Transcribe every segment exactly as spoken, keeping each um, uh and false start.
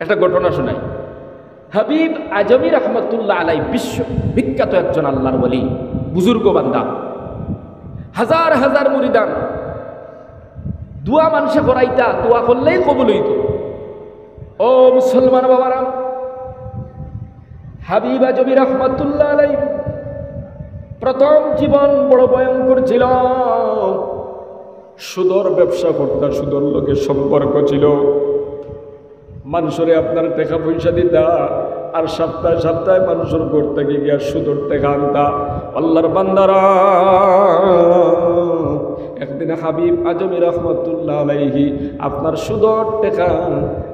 একটা ঘটনা শুনাই। হাবিব আজমি রহমতুল্লাহ আলাই বিশ্ব বিখ্যাত একজন আল্লাহর ওলি, বুজুর্গ বান্দা, হাজার হাজার মুরিদান, দোয়া মানষে করাইতা, দোয়া করলেই কবুল অইতো। ও মুসলমান বাবারা, হাবিব আজমি রহমতুল্লাহ আলাই প্রথম জীবন বড় ভয়ঙ্কর ছিল। সুদর ব্যবসা করতা, সুদর লগে সম্পর্ক ছিল। মানষরে আপনার টেকা পয়সা দিতা, আর সপ্তাহে সপ্তাহে মানষর ঘর থাকি গিয়া সুদর টেকা আনতা। আল্লাহর বান্দারা, একদিন হাবিব আজমি রহমতুল্লাহ আলাইহি আপনার সুদর টেকা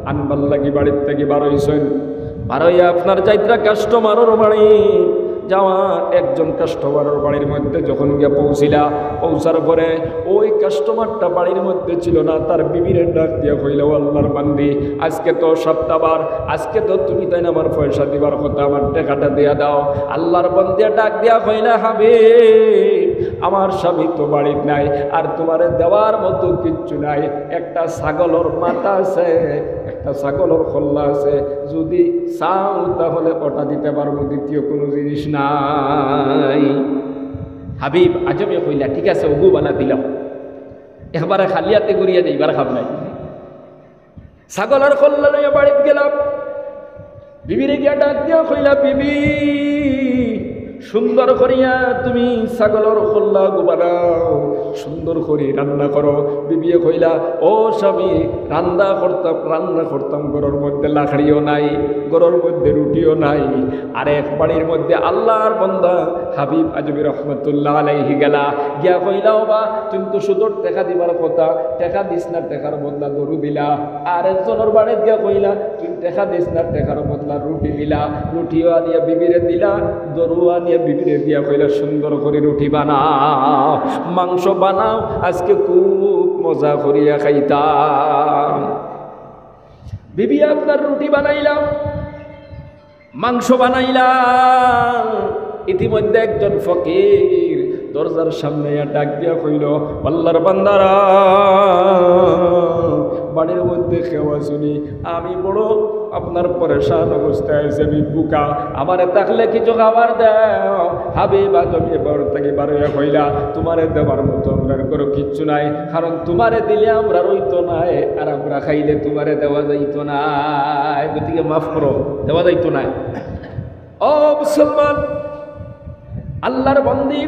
আনবার লাগি বাড়ির থাকি বার অইছইন। বার অইয়া আপনার যাইত্রা কাস্টমারর বাড়ি যাওয়া, একজন কাস্টমারর বাড়ির মধ্যে যখন গিয়া পৌঁছিলা, পৌঁছার পরে ওই কাস্টমারটা বাড়ির মধ্যে ছিল না, তার বিবিরে ডাক দিয়া কইলা, "ও আল্লাহর বান্দি, আজকে তো সপ্তাহবার, আজকে তো তুমি তাইন আমার পয়সা দিবার কথা, আমার টেকাটা দিয়া দাও।" আল্লাহর বান্দিয়ে ডাক দিয়া কইলা, "হাবিব, আমার স্বামী তো বাড়িত নাই, আর তোমারে দেওয়ার মতো কিচ্ছু নাই। একটা ছাগলর মাথা আছে, একটা ছাগলর কল্লা আছে, যদি চাও তাহলে ওটা দিতে পারবো, দ্বিতীয় কোনো জিনিস নাই।" হাবিব আজমে কইলা, "ঠিক আছে, ওগু বালা দিলাম, একবারে খালি আতে ঘুরিয়া যাইবার কাম নাই।" ছাগলর কল্লা লইয়া বাড়িত গেলা। বিবিরে গিয়া ডাক দিয়া কইলা, "বিবি, সুন্দর করিয়া তুমি ছাগলর কল্লাগু বানাও, সুন্দর করি রান্না করো।" বিবিয়ে কইলা, "ও স্বামী, রান্না করতাম, রান্না করতাম, ঘরর মধ্যে লাকড়িও নাই, ঘরর মধ্যে রুটিও নাই।" আর এক বাড়ির মধ্যে আল্লাহর বান্দা হাবিব আজমি রহমতুল্লাহ আলাইহি গেলা, গিয়া কইলা, "ও বা, তুমি তো সুদর টেকা দিবার কথা, টেকা দিস না, টেকার বদলা গরু দিলা।" আর একজনর বাড়িত গিয়া কইলা, "তুমি টেকা দিস না, টেকার বদলা রুটি দিলা।" রুটিও আনিয়া বিবিরে দিলা, গরু আনিয়া বিবিরে দিয়া কইলা, "সুন্দর করি রুটি বানাও, মাংস বানাও, আজকে খুব মজা করিয়া খাইতাম।" বিবি আপনার রুটি বানাইলাম, মাংস বানাইলা। ইতিমধ্যে একজন ফকির দরজার সামনে আইয়া ডাক দিয়া কইল, "আল্লাহর বান্দারা, বাড়ির মধ্যে কেউ আছনি? আমি বড় আপনার পরেশান অবস্থায় আছি, আমি ভুকা, আমারে থাকলে কিছু খাবার দেও।" হাবিব আজমে ঘর থাকি বার অইয়া কইলা, "তোমারে দেবার মতো আমরার ঘরো কিচ্ছু নাই, কারণ তোমারে দিলে আমরার অইতো নায়, আর আমরা খাইলে তোমারে দেওয়া যাইতো নায়, গতিকে মাফ করো, দেওয়া যাইতো নায়।" ও মুসলমান, আল্লাহর বান্দি,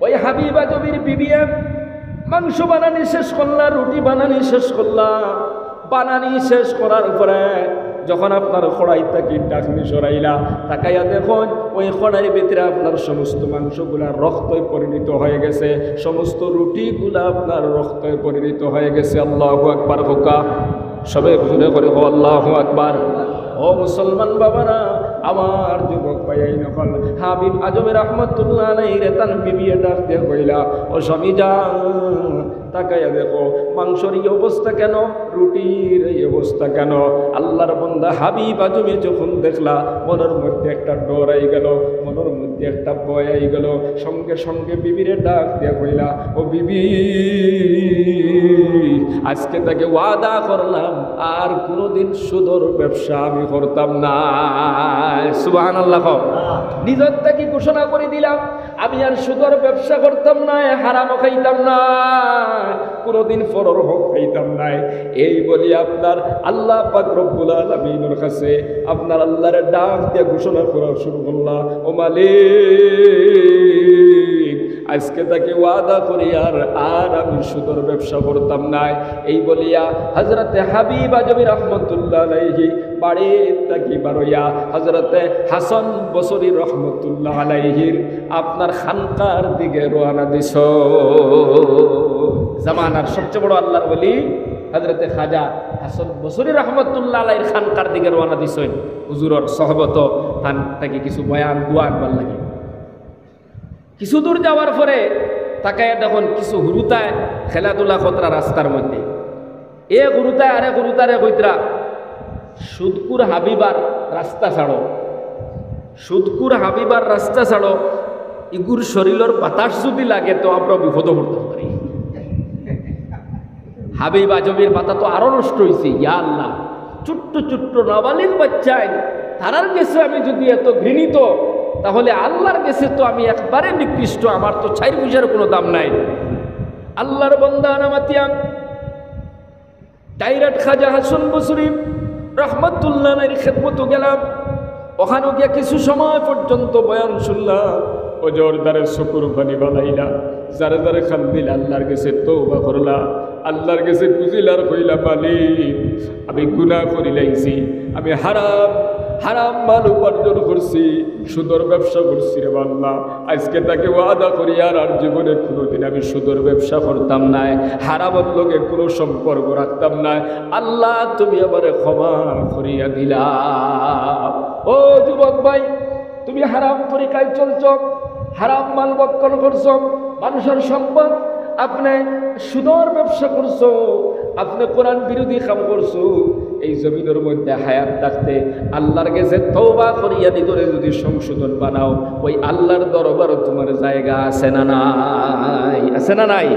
ওই হাবিব আজমির বিবিয়ে মাংস বানানি শেষ করলা, রুটি বানানি শেষ করলা, বানানি শেষ করার পরে যখন আপনার কড়াই থাকি ঢাকনি সরাইলা, তাকাইয়া দেখইন ওই কড়াইর ভিতরে আপনার সমস্ত মাংসগুলা রক্তে পরিণত হয়ে গেছে, সমস্ত রুটিগুলা আপনার রক্তে পরিণত হয়ে গেছে। আল্লাহু আকবার কউক্কা। সবে জোরে করি কও, "আল্লাহু আকবার।" ও মুসলমান বাবারা, আমার যুবক ভাইয়াইন অকল, হাবিব আজমি রহমতুল্লাহ আলাইহিরে তান বিবিয়ে ডাক দিয়া কইলা, "ও স্বামী যান, তাকাইয়া দেখো, মাংসর এই অবস্থা কেন, রুটির এই অবস্থা কেন?" আল্লাহর বান্দা হাবিব আজমি যখন দেখলা, মনর মধ্যে একটা ডর আইগেল, মনর মধ্যে একটা ভয় আইগেল। সঙ্গে সঙ্গে বিবিরে ডাক দিয়া কইলা, "ও বিবি, আজকে থাকি ওয়াদা করলাম, আর কোনোদিন সুদর ব্যবসা আমি করতাম না।" সুবহানাল্লাহ কও। নিজর থাকি ঘোষণা করি দিলাম, আমি আর সুদর ব্যবসা করতাম নায়, হারামও খাইতাম নায়, কোনোদিন পরর হক খাইতাম নায়। এই বলি আপনার আল্লাহ পাক রব্বুল আলামিনর কাছে আপনার আল্লাহরে ডাক দিয়া ঘোষণা করা শুরু করলা, "ও মালিক, আজকে থাকি ওয়াদা করি আর, আর আমি সুদর ব্যবসা করতাম নায়।" এই বলিয়া হযরতে হাবিব আজমি রহমতুল্লাহ আলাইহি বাড়ির থাকি বার অইয়া হযরতে হাসান বসরি রহমতুল্লাহ আলাইহির আপনার খানকার দিকে রওয়ানা দিছইন। জামানার সবচেয়ে বড় আল্লাহর ওলি হযরতে খাজা হাসান বসরি রহমতুল্লাহ আলাইহির খানকার দিকে রওয়ানা দিছইন। হুজুরর সহবত তান থাকি কিছু বয়ান দোয়া আনবার লাগি। কিছু দূর যাওয়ার পরে তাকাইয়া দেখইন কিছু হুরুতায় খেলাধুলা করতরা রাস্তার মধ্যে। এ হুরুতায় আরে হুরুতারে কইতরা, "সুদখুর হাবিবার রাস্তা ছাড়ো, সুদখুর হাবিবার রাস্তা ছাড়ো, ইগুর শরীলর বাতাস যদি লাগে তো আমরা বিপদো পড়তাম পারি।" হাবিব আজমির মাথা তো আরো নষ্ট অইছে, ইয়া আল্লাহ। ছোট্ট ছোট্ট নাবালিগ বাচ্চাইন, তারার গেছে আমি যদি এত ঘৃণিত, তাহলে আল্লাহর গেছে তো আমি একবারে নিকৃষ্ট, আমার তো চাইর পয়সার কোনো দাম নাই। আল্লাহর বন্দা আনা মাতিয়া direct খাজা হাসান বসরি রহমতুল্লাহ আলাইহির খেদমতো গেলাম। ওখানো গিয়া কিছু সময় পর্যন্ত বয়ান শুনলাম। অজর ধারে চকুর পানি ফালাইলা, যারে যারে কান্দিলা, আল্লাহর গেছে তওবা করলা, আল্লাহর গেছে বুঝিলা আর কইলা, "মালিক, আমি গুনাহ করিলাইছি, আমি হারাম, হারাম মাল উপার্জন করছি, সুদর ব্যবসা করছি রে আল্লাহ। আইজকে থাকি ওয়াদা করি আর, আর জীবনে কোনোদিন আমি সুদর ব্যবসা করতাম নায়, হারামর লগে কোনো সম্পর্ক রাখতাম নায়। আল্লাহ, তুমি আমারে ক্ষমা করিয়া দিলাও।" ও যুবক ভাই, তুমি হারাম তরিকায় চলছো, হারাম মাল ভক্ষণ করছো, মানুষর সম্পদ, আপনে সুদর ব্যবসা করছো, আপনে কোরআন বিরোধী কাম করছো। এই জমিনর মধ্যে হায়াত থাকতে আল্লাহর গেছে তওবা করিয়া নিজরে যদি সংশোধন বানাও, ওই আল্লাহর দরবারো তুমার জায়গা আছে না নাই? আছে না নাই?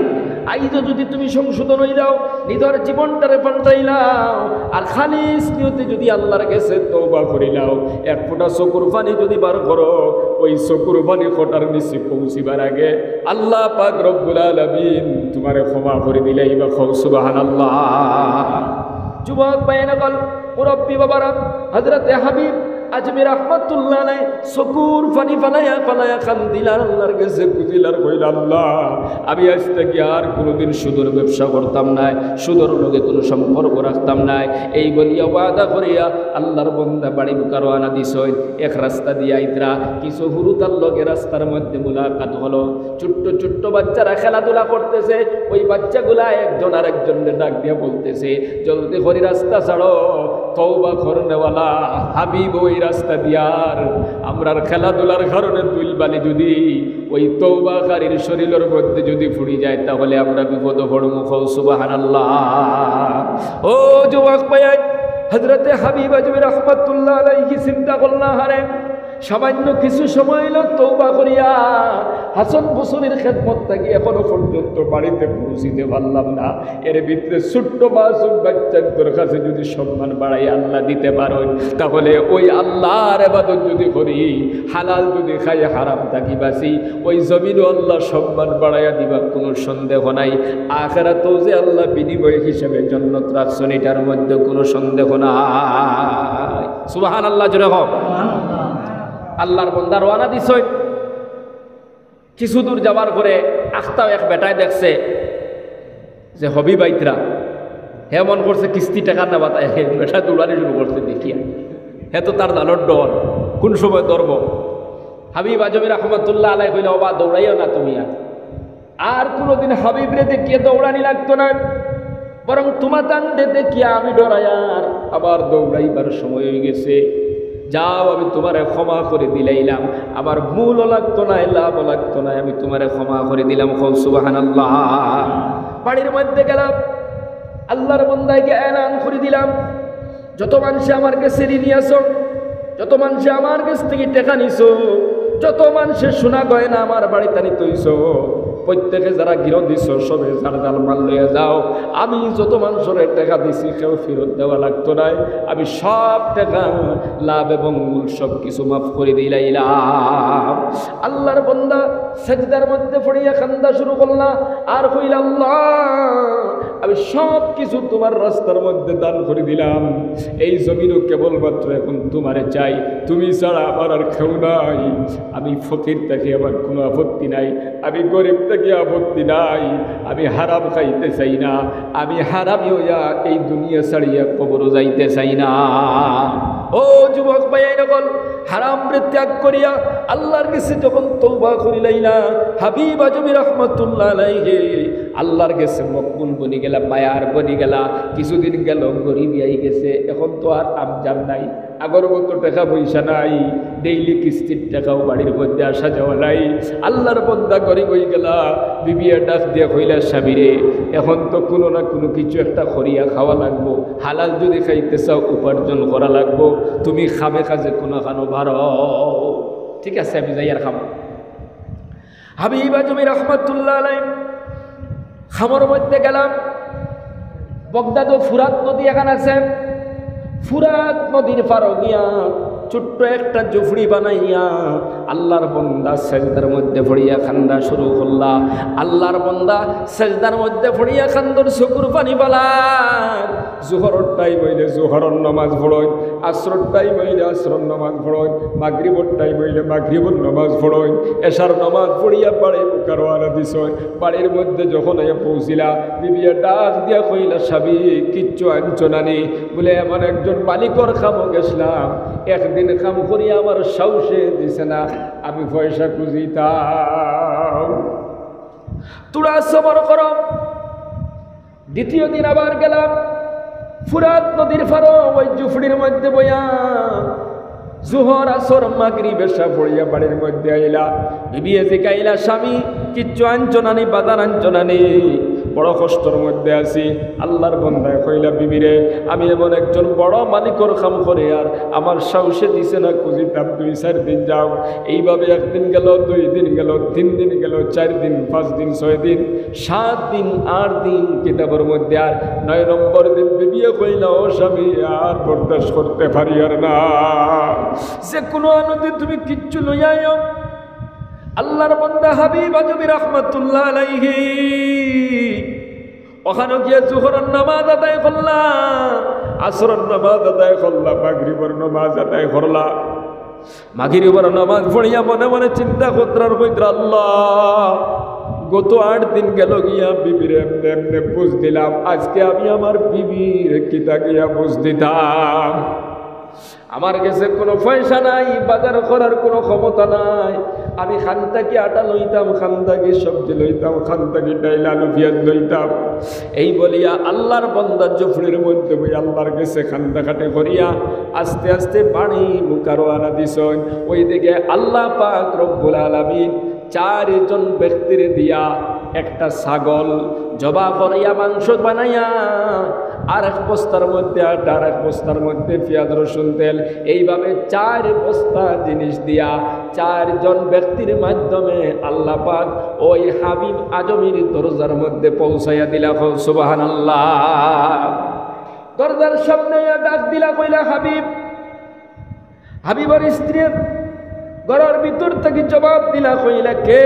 আইজও যদি তুমি সংশোধন অইলাও, নিজর জীবনটারে পাল্টাইলাও, আর খালিস নিয়তে যদি আল্লাহর গেছে তওবা করিলাও, এক ফোঁটা চকুর পানি যদি বার করো, ওই চকুর পানি কটার নিচে পৌঁছিবার আগে আল্লাহ পাক রব্বুল আলামিন তুমারে ক্ষমা করি দিলাইবা। কও সুবহানাল্লাহ। যুবক ভাইয়াইন অকল, মুরব্বী বাবারা, হযরতে হাবিব আজমি রহমতুল্লাহ আলাইহি চকুর পানি ফালাইয়া ফালাইয়া কান্দিলা, আল্লাহর গেছে বুঝিলা আর কইলা, "আল্লাহ, আমি আইজ থাকি আর কোনোদিন সুদর ব্যবসা করতাম নায়, সুদর লগে কোনো সম্পর্ক রাখতাম নায়।" এই বলিয়া ওয়াদা করিয়া আল্লাহর বন্দা বাড়ি মুখা রওয়ানা দিছইন। এক রাস্তা দিয়া আইতরা, কিছু হুরুতার লগে রাস্তার মধ্যে মুলাকাত হলো। ছোট্ট ছোট্ট বাচ্চারা খেলাধুলা করতেছে, ওই বাচ্চাগুলা একজন আরেকজনরে ডাক দিয়া বলতেছে, "জলদি করি রাস্তা ছাড়ো, তওবা করনেওয়ালা হাবিব ওই রাস্তা দিয়ার, আমরার খেলাধুলার কারণে ধুইল বালি যদি ওই তওবাকারীর শরীলর মধ্যে যদি ফুড়ি যায়, তাহলে আমরা বিপদো পড়মু।" কও সুবহানাল্লাহ। ও যুবক ভাইয়াইন, হযরতে হাবিব আজমি রহমতুল্লাহ আলাইহি চিন্তা করলা, হারে, সামান্য কিছু সময় অইলো তওবা করিয়া হাসান বসরির খেদমত থাকি এখনো পর্যন্ত বাড়িতে পৌঁছিতে পারলাম না। এর ভিতরে ছোট্ট মাসুম বাচ্চাইন্তর কাছে যদি সম্মান বাড়াইয়া আল্লাহ দিতে পারইন, তাহলে ওই আল্লাহর ইবাদত যদি করি, হালাল যদি খাই, হারাম থাকি বাঁচি, ওই জমিনও আল্লাহ সম্মান বাড়াইয়া দিবা, কোনো সন্দেহ নাই। আখেরাতও যে আল্লাহ বিনিময় হিসাবে জন্নত রাখছইন, এটার মধ্যে কোনো সন্দেহ নাই। সুবহানাল্লাহ, জোরে কও। আল্লাহর বন্দা রওয়ানা দিছইন। কিছু দূর যাওয়ার পরে আখতাও এক বেটায় দেখছে যে হাবিব আইতরা, হে মন করছে কিস্তি টেকা না বাতায়, হে বেটা দৌড়ানি শুরু করছে দেখিয়া। হে তো তার জালর ডর, কোন সময় ধরবো। হাবিব আজমি রহমতুল্লাহ আলাইহি কইলা, "ওবা, দৌড়াইও না তুমি আর।" আর কোনোদিন হাবিবরে দেখিয়া দৌড়ানি লাগতো না, বরং তুমাতানরে দেখিয়া আমি ডরাইয়ার, আমার দৌড়াইবার সময় অইগেছে। যাও, আমি তুমারে ক্ষমা করি দিলাইলাম, আমার মূলও লাগতো নায়, লাভও লাগতো নায়, আমি তুমারে ক্ষমা করি দিলাম। কও সুবহানাল্লাহ। বাড়ির মধ্যে গেলাম, আল্লাহর বন্দাইনকে এলান করি দিলাম, যত মানষে আমার গেছে ঋণী আছো, যত মানষে আমার গেছ থাকি টেকা নিছো, যত মানষে সোনা গয়না আমার বাড়িত আনি থইছো, প্রত্যেকে যারা গিরো দিছো, সবে যার যার মাল লইয়া যাও। আমি যত মানষরে টেকা দিছি, কেউ ফিরত দেওয়া লাগতো নায়। আমি সব টেকা, লাভ এবং মূল সব কিছু মাফ করি দিলাইলাম। আল্লাহর বন্দা সেজদার মধ্যে পড়িয়া কান্দা শুরু করলা, আর কইলা, "আল্লাহ, আমি সব কিছু তুমার রাস্তার মধ্যে দান করি দিলাম। এই জমিনও কেবলমাত্র এখন তুমারে চাই, তুমি ছাড়া আমার আর কেউ নাই। আমি ফকির থাকি আমার কোনো আপত্তি নাই, আমি গরিব থাকি আপত্তি নাই, আমি হারাম খাইতে চাই না, আমি হারামি অইয়া এই দুনিয়া ছাড়িয়া কবরও যাইতে চাই না।" ও যুবক ভাইয়াইন অকল, হারামরে ত্যাগ করিয়া আল্লাহর গেছে যখন তওবা করিলাইলা, হাবিব আজমি রহমতুল্লাহ আলাইহি আল্লাহর গেছে মকবুল বনি গেলা, মায়ার বনি গেলা। কিছুদিন গেল, গরিবি আই গেছে, এখন তো আর আমজাম নাই, আগর মতো টেকা পয়সা নাই, ডেইলি কিস্তির টেকাও বাড়ির মধ্যে আসা যাওয়া নাই। আল্লাহর বন্দা গরিব অই গেলা, বিবিয়ে ডাক দিয়া কইলা, "স্বামীরে, এখন তো কোনো না কোনো কিছু একটা করিয়া খাওয়া লাগবো, হালাল যদি খাইতে চাও উপার্জন করা লাগবো, তুমি কামে কাজে কুনুখানো বারও।" ঠিক আছে, আমি যাইয়ার কামো। হাবিব আজমি রহমতুল্লাহ আলাইহি কামর মধ্যে গেলা। বগদাদো ফুরাত নদী এখান আছে, ফুরাত নদীর পারো গিয়া ছোট্ট একটা ঝুপড়ি বানাইয়া আল্লাহর বন্দা সেজদার মধ্যে পড়িয়া কান্দা শুরু করলা। আল্লাহর বন্দা সেজদার মধ্যে পড়িয়া কান্দর চকুর পানি ফালার। জোহরর টাইম অইলে জোহরর নামাজ পড়ইন, আসরর টাইম অইলে আসরর নামাজ পড়ইন, মাগরিবর টাইম অইলে মাগরিবর নামাজ পড়ইন, এশার নামাজ পড়িয়া বাড়ির মুখা রওয়ানা দিছইন। বাড়ির মধ্যে যখন আইয়া পৌঁছিলা, বিবিয়ে ডাক দিয়া কইলা, "স্বামী, কিচ্ছু আনছো না নি?" বলে, "এমন একজন মালিকর কামো গেছলাম, একদিন কাম করিয়া আমার সাহসে দিছে না, আমি পয়সা খুঁজিতাম।" থুড়া সবর করো। দ্বিতীয় দিন আবার গেলাম, ফুরাত নদীর পারো ওই ঝুপড়ির মধ্যে বইয়া জোহর, আসর, মাগরিব, এশা পড়িয়া বাড়ির মধ্যে আইলা। বিবিয়ে জিকাইলা, "স্বামী, কিচ্ছু আনছো না নি, বাজার আনছো না নি? বড় কষ্টর মধ্যে আছি।" আল্লাহর বন্দায় কইলা, "বিবিরে, আমি এমন একজন বড় মালিকর কাম করি, আর আমার সাহসে দিছে না, খুঁজিতাম, দুই চাইর দিন যাও।" এইভাবে একদিন গেল, দুই দিন গেল, তিন দিন গেল, চাইর দিন, পাঁচ দিন, ছয় দিন, সাত দিন, আট দিন, কিতাবর মধ্যে আর নয় নম্বর দিন বিবিয়ে কইলা, "ও স্বামী, আর বরদাস্ত করতে পারি আর না, যে কোনো আনন্দে তুমি কিচ্ছু লইয়া আইও।" আল্লাহর বন্দা হাবিব আজমি রহমাতুল্লাহ আলাইহি ওখানো গিয়া জোহরর নামাজ আদায় করলা, আসরর নামাজ আদায় করলা, মাগরিবর নামাজ আদায় করলা। মাগরিবর নামাজ পড়িয়া মনে মনে চিন্তা করতরা আর কইতরা, "আল্লাহ, গত আট দিন গেল গিয়া বিবিরে এমনে এমনে বুঝ দিলাম, আজকে আমি আমার বিবিরে কিতা গিয়া বুঝ দিতাম? আমার গেছে কোনো পয়সা নাই, বাজার করার কোনো ক্ষমতা নাই, আমি খান থাকি আটা লইতাম, খান থাকি সবজি লইতাম, খান থাকি ডাইল, আলু, পিয়াজ লইতাম।" এই বলিয়া আল্লাহর বন্দা ঝুপড়ির মধ্যে বই আল্লাহর গেছে কান্দাকাটি করিয়া আস্তে আস্তে বাড়ি মুখা রওয়ানা দিছইন। ওইদিকে আল্লাহ পাক রব্বুল আলামিন চারজন ব্যক্তিরে দিয়া একটা ছাগল জবা করিয়া মাংস বানাইয়া আর এক বস্তার মধ্যে আটা, আর এক বস্তার মধ্যে পিয়াজ, রসুন, তেল, এইভাবে চার বস্তা জিনিস দিয়া চারজন ব্যক্তির মাধ্যমে আল্লাহ পাক ওই হাবিব আজমির দরজার মধ্যে পৌঁছাইয়া দিলা। কও সুবহানাল্লাহ। দরজার সামনে আইয়া ডাক দিলা, কইলা, "হাবিব।" হাবিবর স্ত্রীয়ে ঘরর ভিতর থাকি জবাব দিলা, কইলা, "কে?"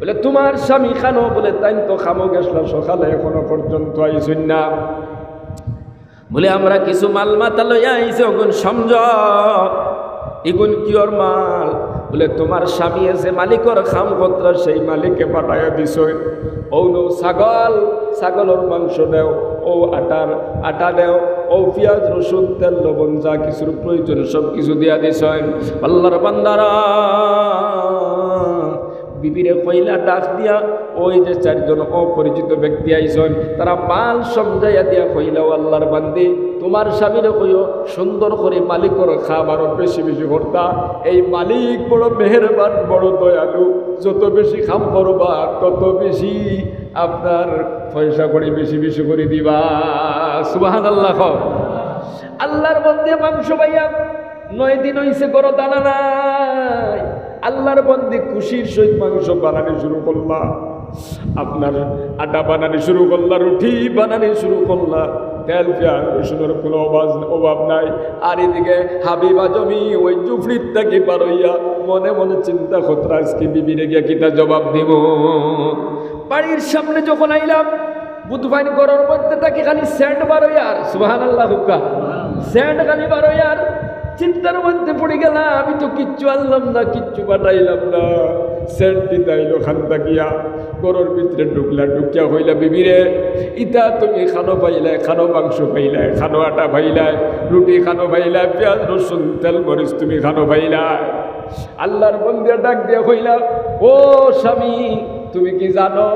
বলে, "তোমার স্বামী খানো?" বলে, "তাইন তো কামো গেছলা সকালে, এখনো পর্যন্ত আইছইন না।" বলে, "আমরা কিছু মাল মাতা লইয়া আইছি, ওগুন সমঝ, ইগুন কিওর মাল?" বলে, "তোমার স্বামীয়ে যে মালিকর কাম করতরা, সেই মালিকে পাঠাইয়া দিছইন। অউ নেও ছাগল, ছাগলর মাংস নেও, অউ আটার আটা নেও, অউ পিয়াজ, রসুন, তেল, লবণ, যা কিছুর প্রয়োজন সব কিছু দিয়া দিছইন।" আল্লাহর বান্দারা, বিবিরে কইলা ডাক দিয়া, ওই যে চারজন অপরিচিত ব্যক্তি আইছইন, তারা মাল সমঝাইয়া দিয়া কইলা, "ও আল্লাহর বান্দি, তোমার স্বামীরে কইও সুন্দর করি মালিকর কাম আরো বেশি বেশি করতা। এই মালিক বড় মেহেরবান, বড় দয়ালু, যত বেশি কাম করবা তত বেশি আপনার পয়সা কড়ি বেশি বেশি করি দিবা।" সুবহানাল্লাহ কও। আল্লাহর বান্দি মাংস পাইয়া নয় দিন অইছে, ঘরো দানা নাই। আল্লাহর বান্দি খুশির সহিত মাংস বানানি শুরু করলা, আপনার আটা বানানি শুরু করলা, রুটি বানানি শুরু করলা, তেল পিয়াজ রসুনর কোনো অভাব, অভাব নাই। আর এদিকে হাবিব আজমি ওই ঝুপড়ির থাকি বার অইয়া মনে মনে চিন্তা করতরা, "আজকে বিবিরে গিয়া কিতা জবাব দিমু?" বাড়ির সামনে যখন আইলাম, বুধবাইন ঘরর মধ্যে থাকি খালি সেন্ট বার অইয়ার, সুবহানাল্লাহ কউক্কা, সেন্ট খালি বার অইয়ার। চিন্তার মধ্যে পড়ি গেলাম, "আমি তো কিচ্ছু আনলাম না, কিচ্ছু পাঠাইলাম না, সেন্ট দিতা আইলো কান থাকিয়া।" ঘরর ভিতরে ঢুকলা, ঢুকিয়া কইলা, "বিবিরে, ইতা তুমি কানো পাইলায়, কানো মাংস পাইলায়, কানো আটা পাইলায়, রুটি কানো পাইলায়, পিয়াজ রসুন তেল মরিচ তুমি কানো পাইলায়?" আল্লাহর বান্দিয়ে ডাক দিয়া কইলা, "ও স্বামী, তুমি কি জানো,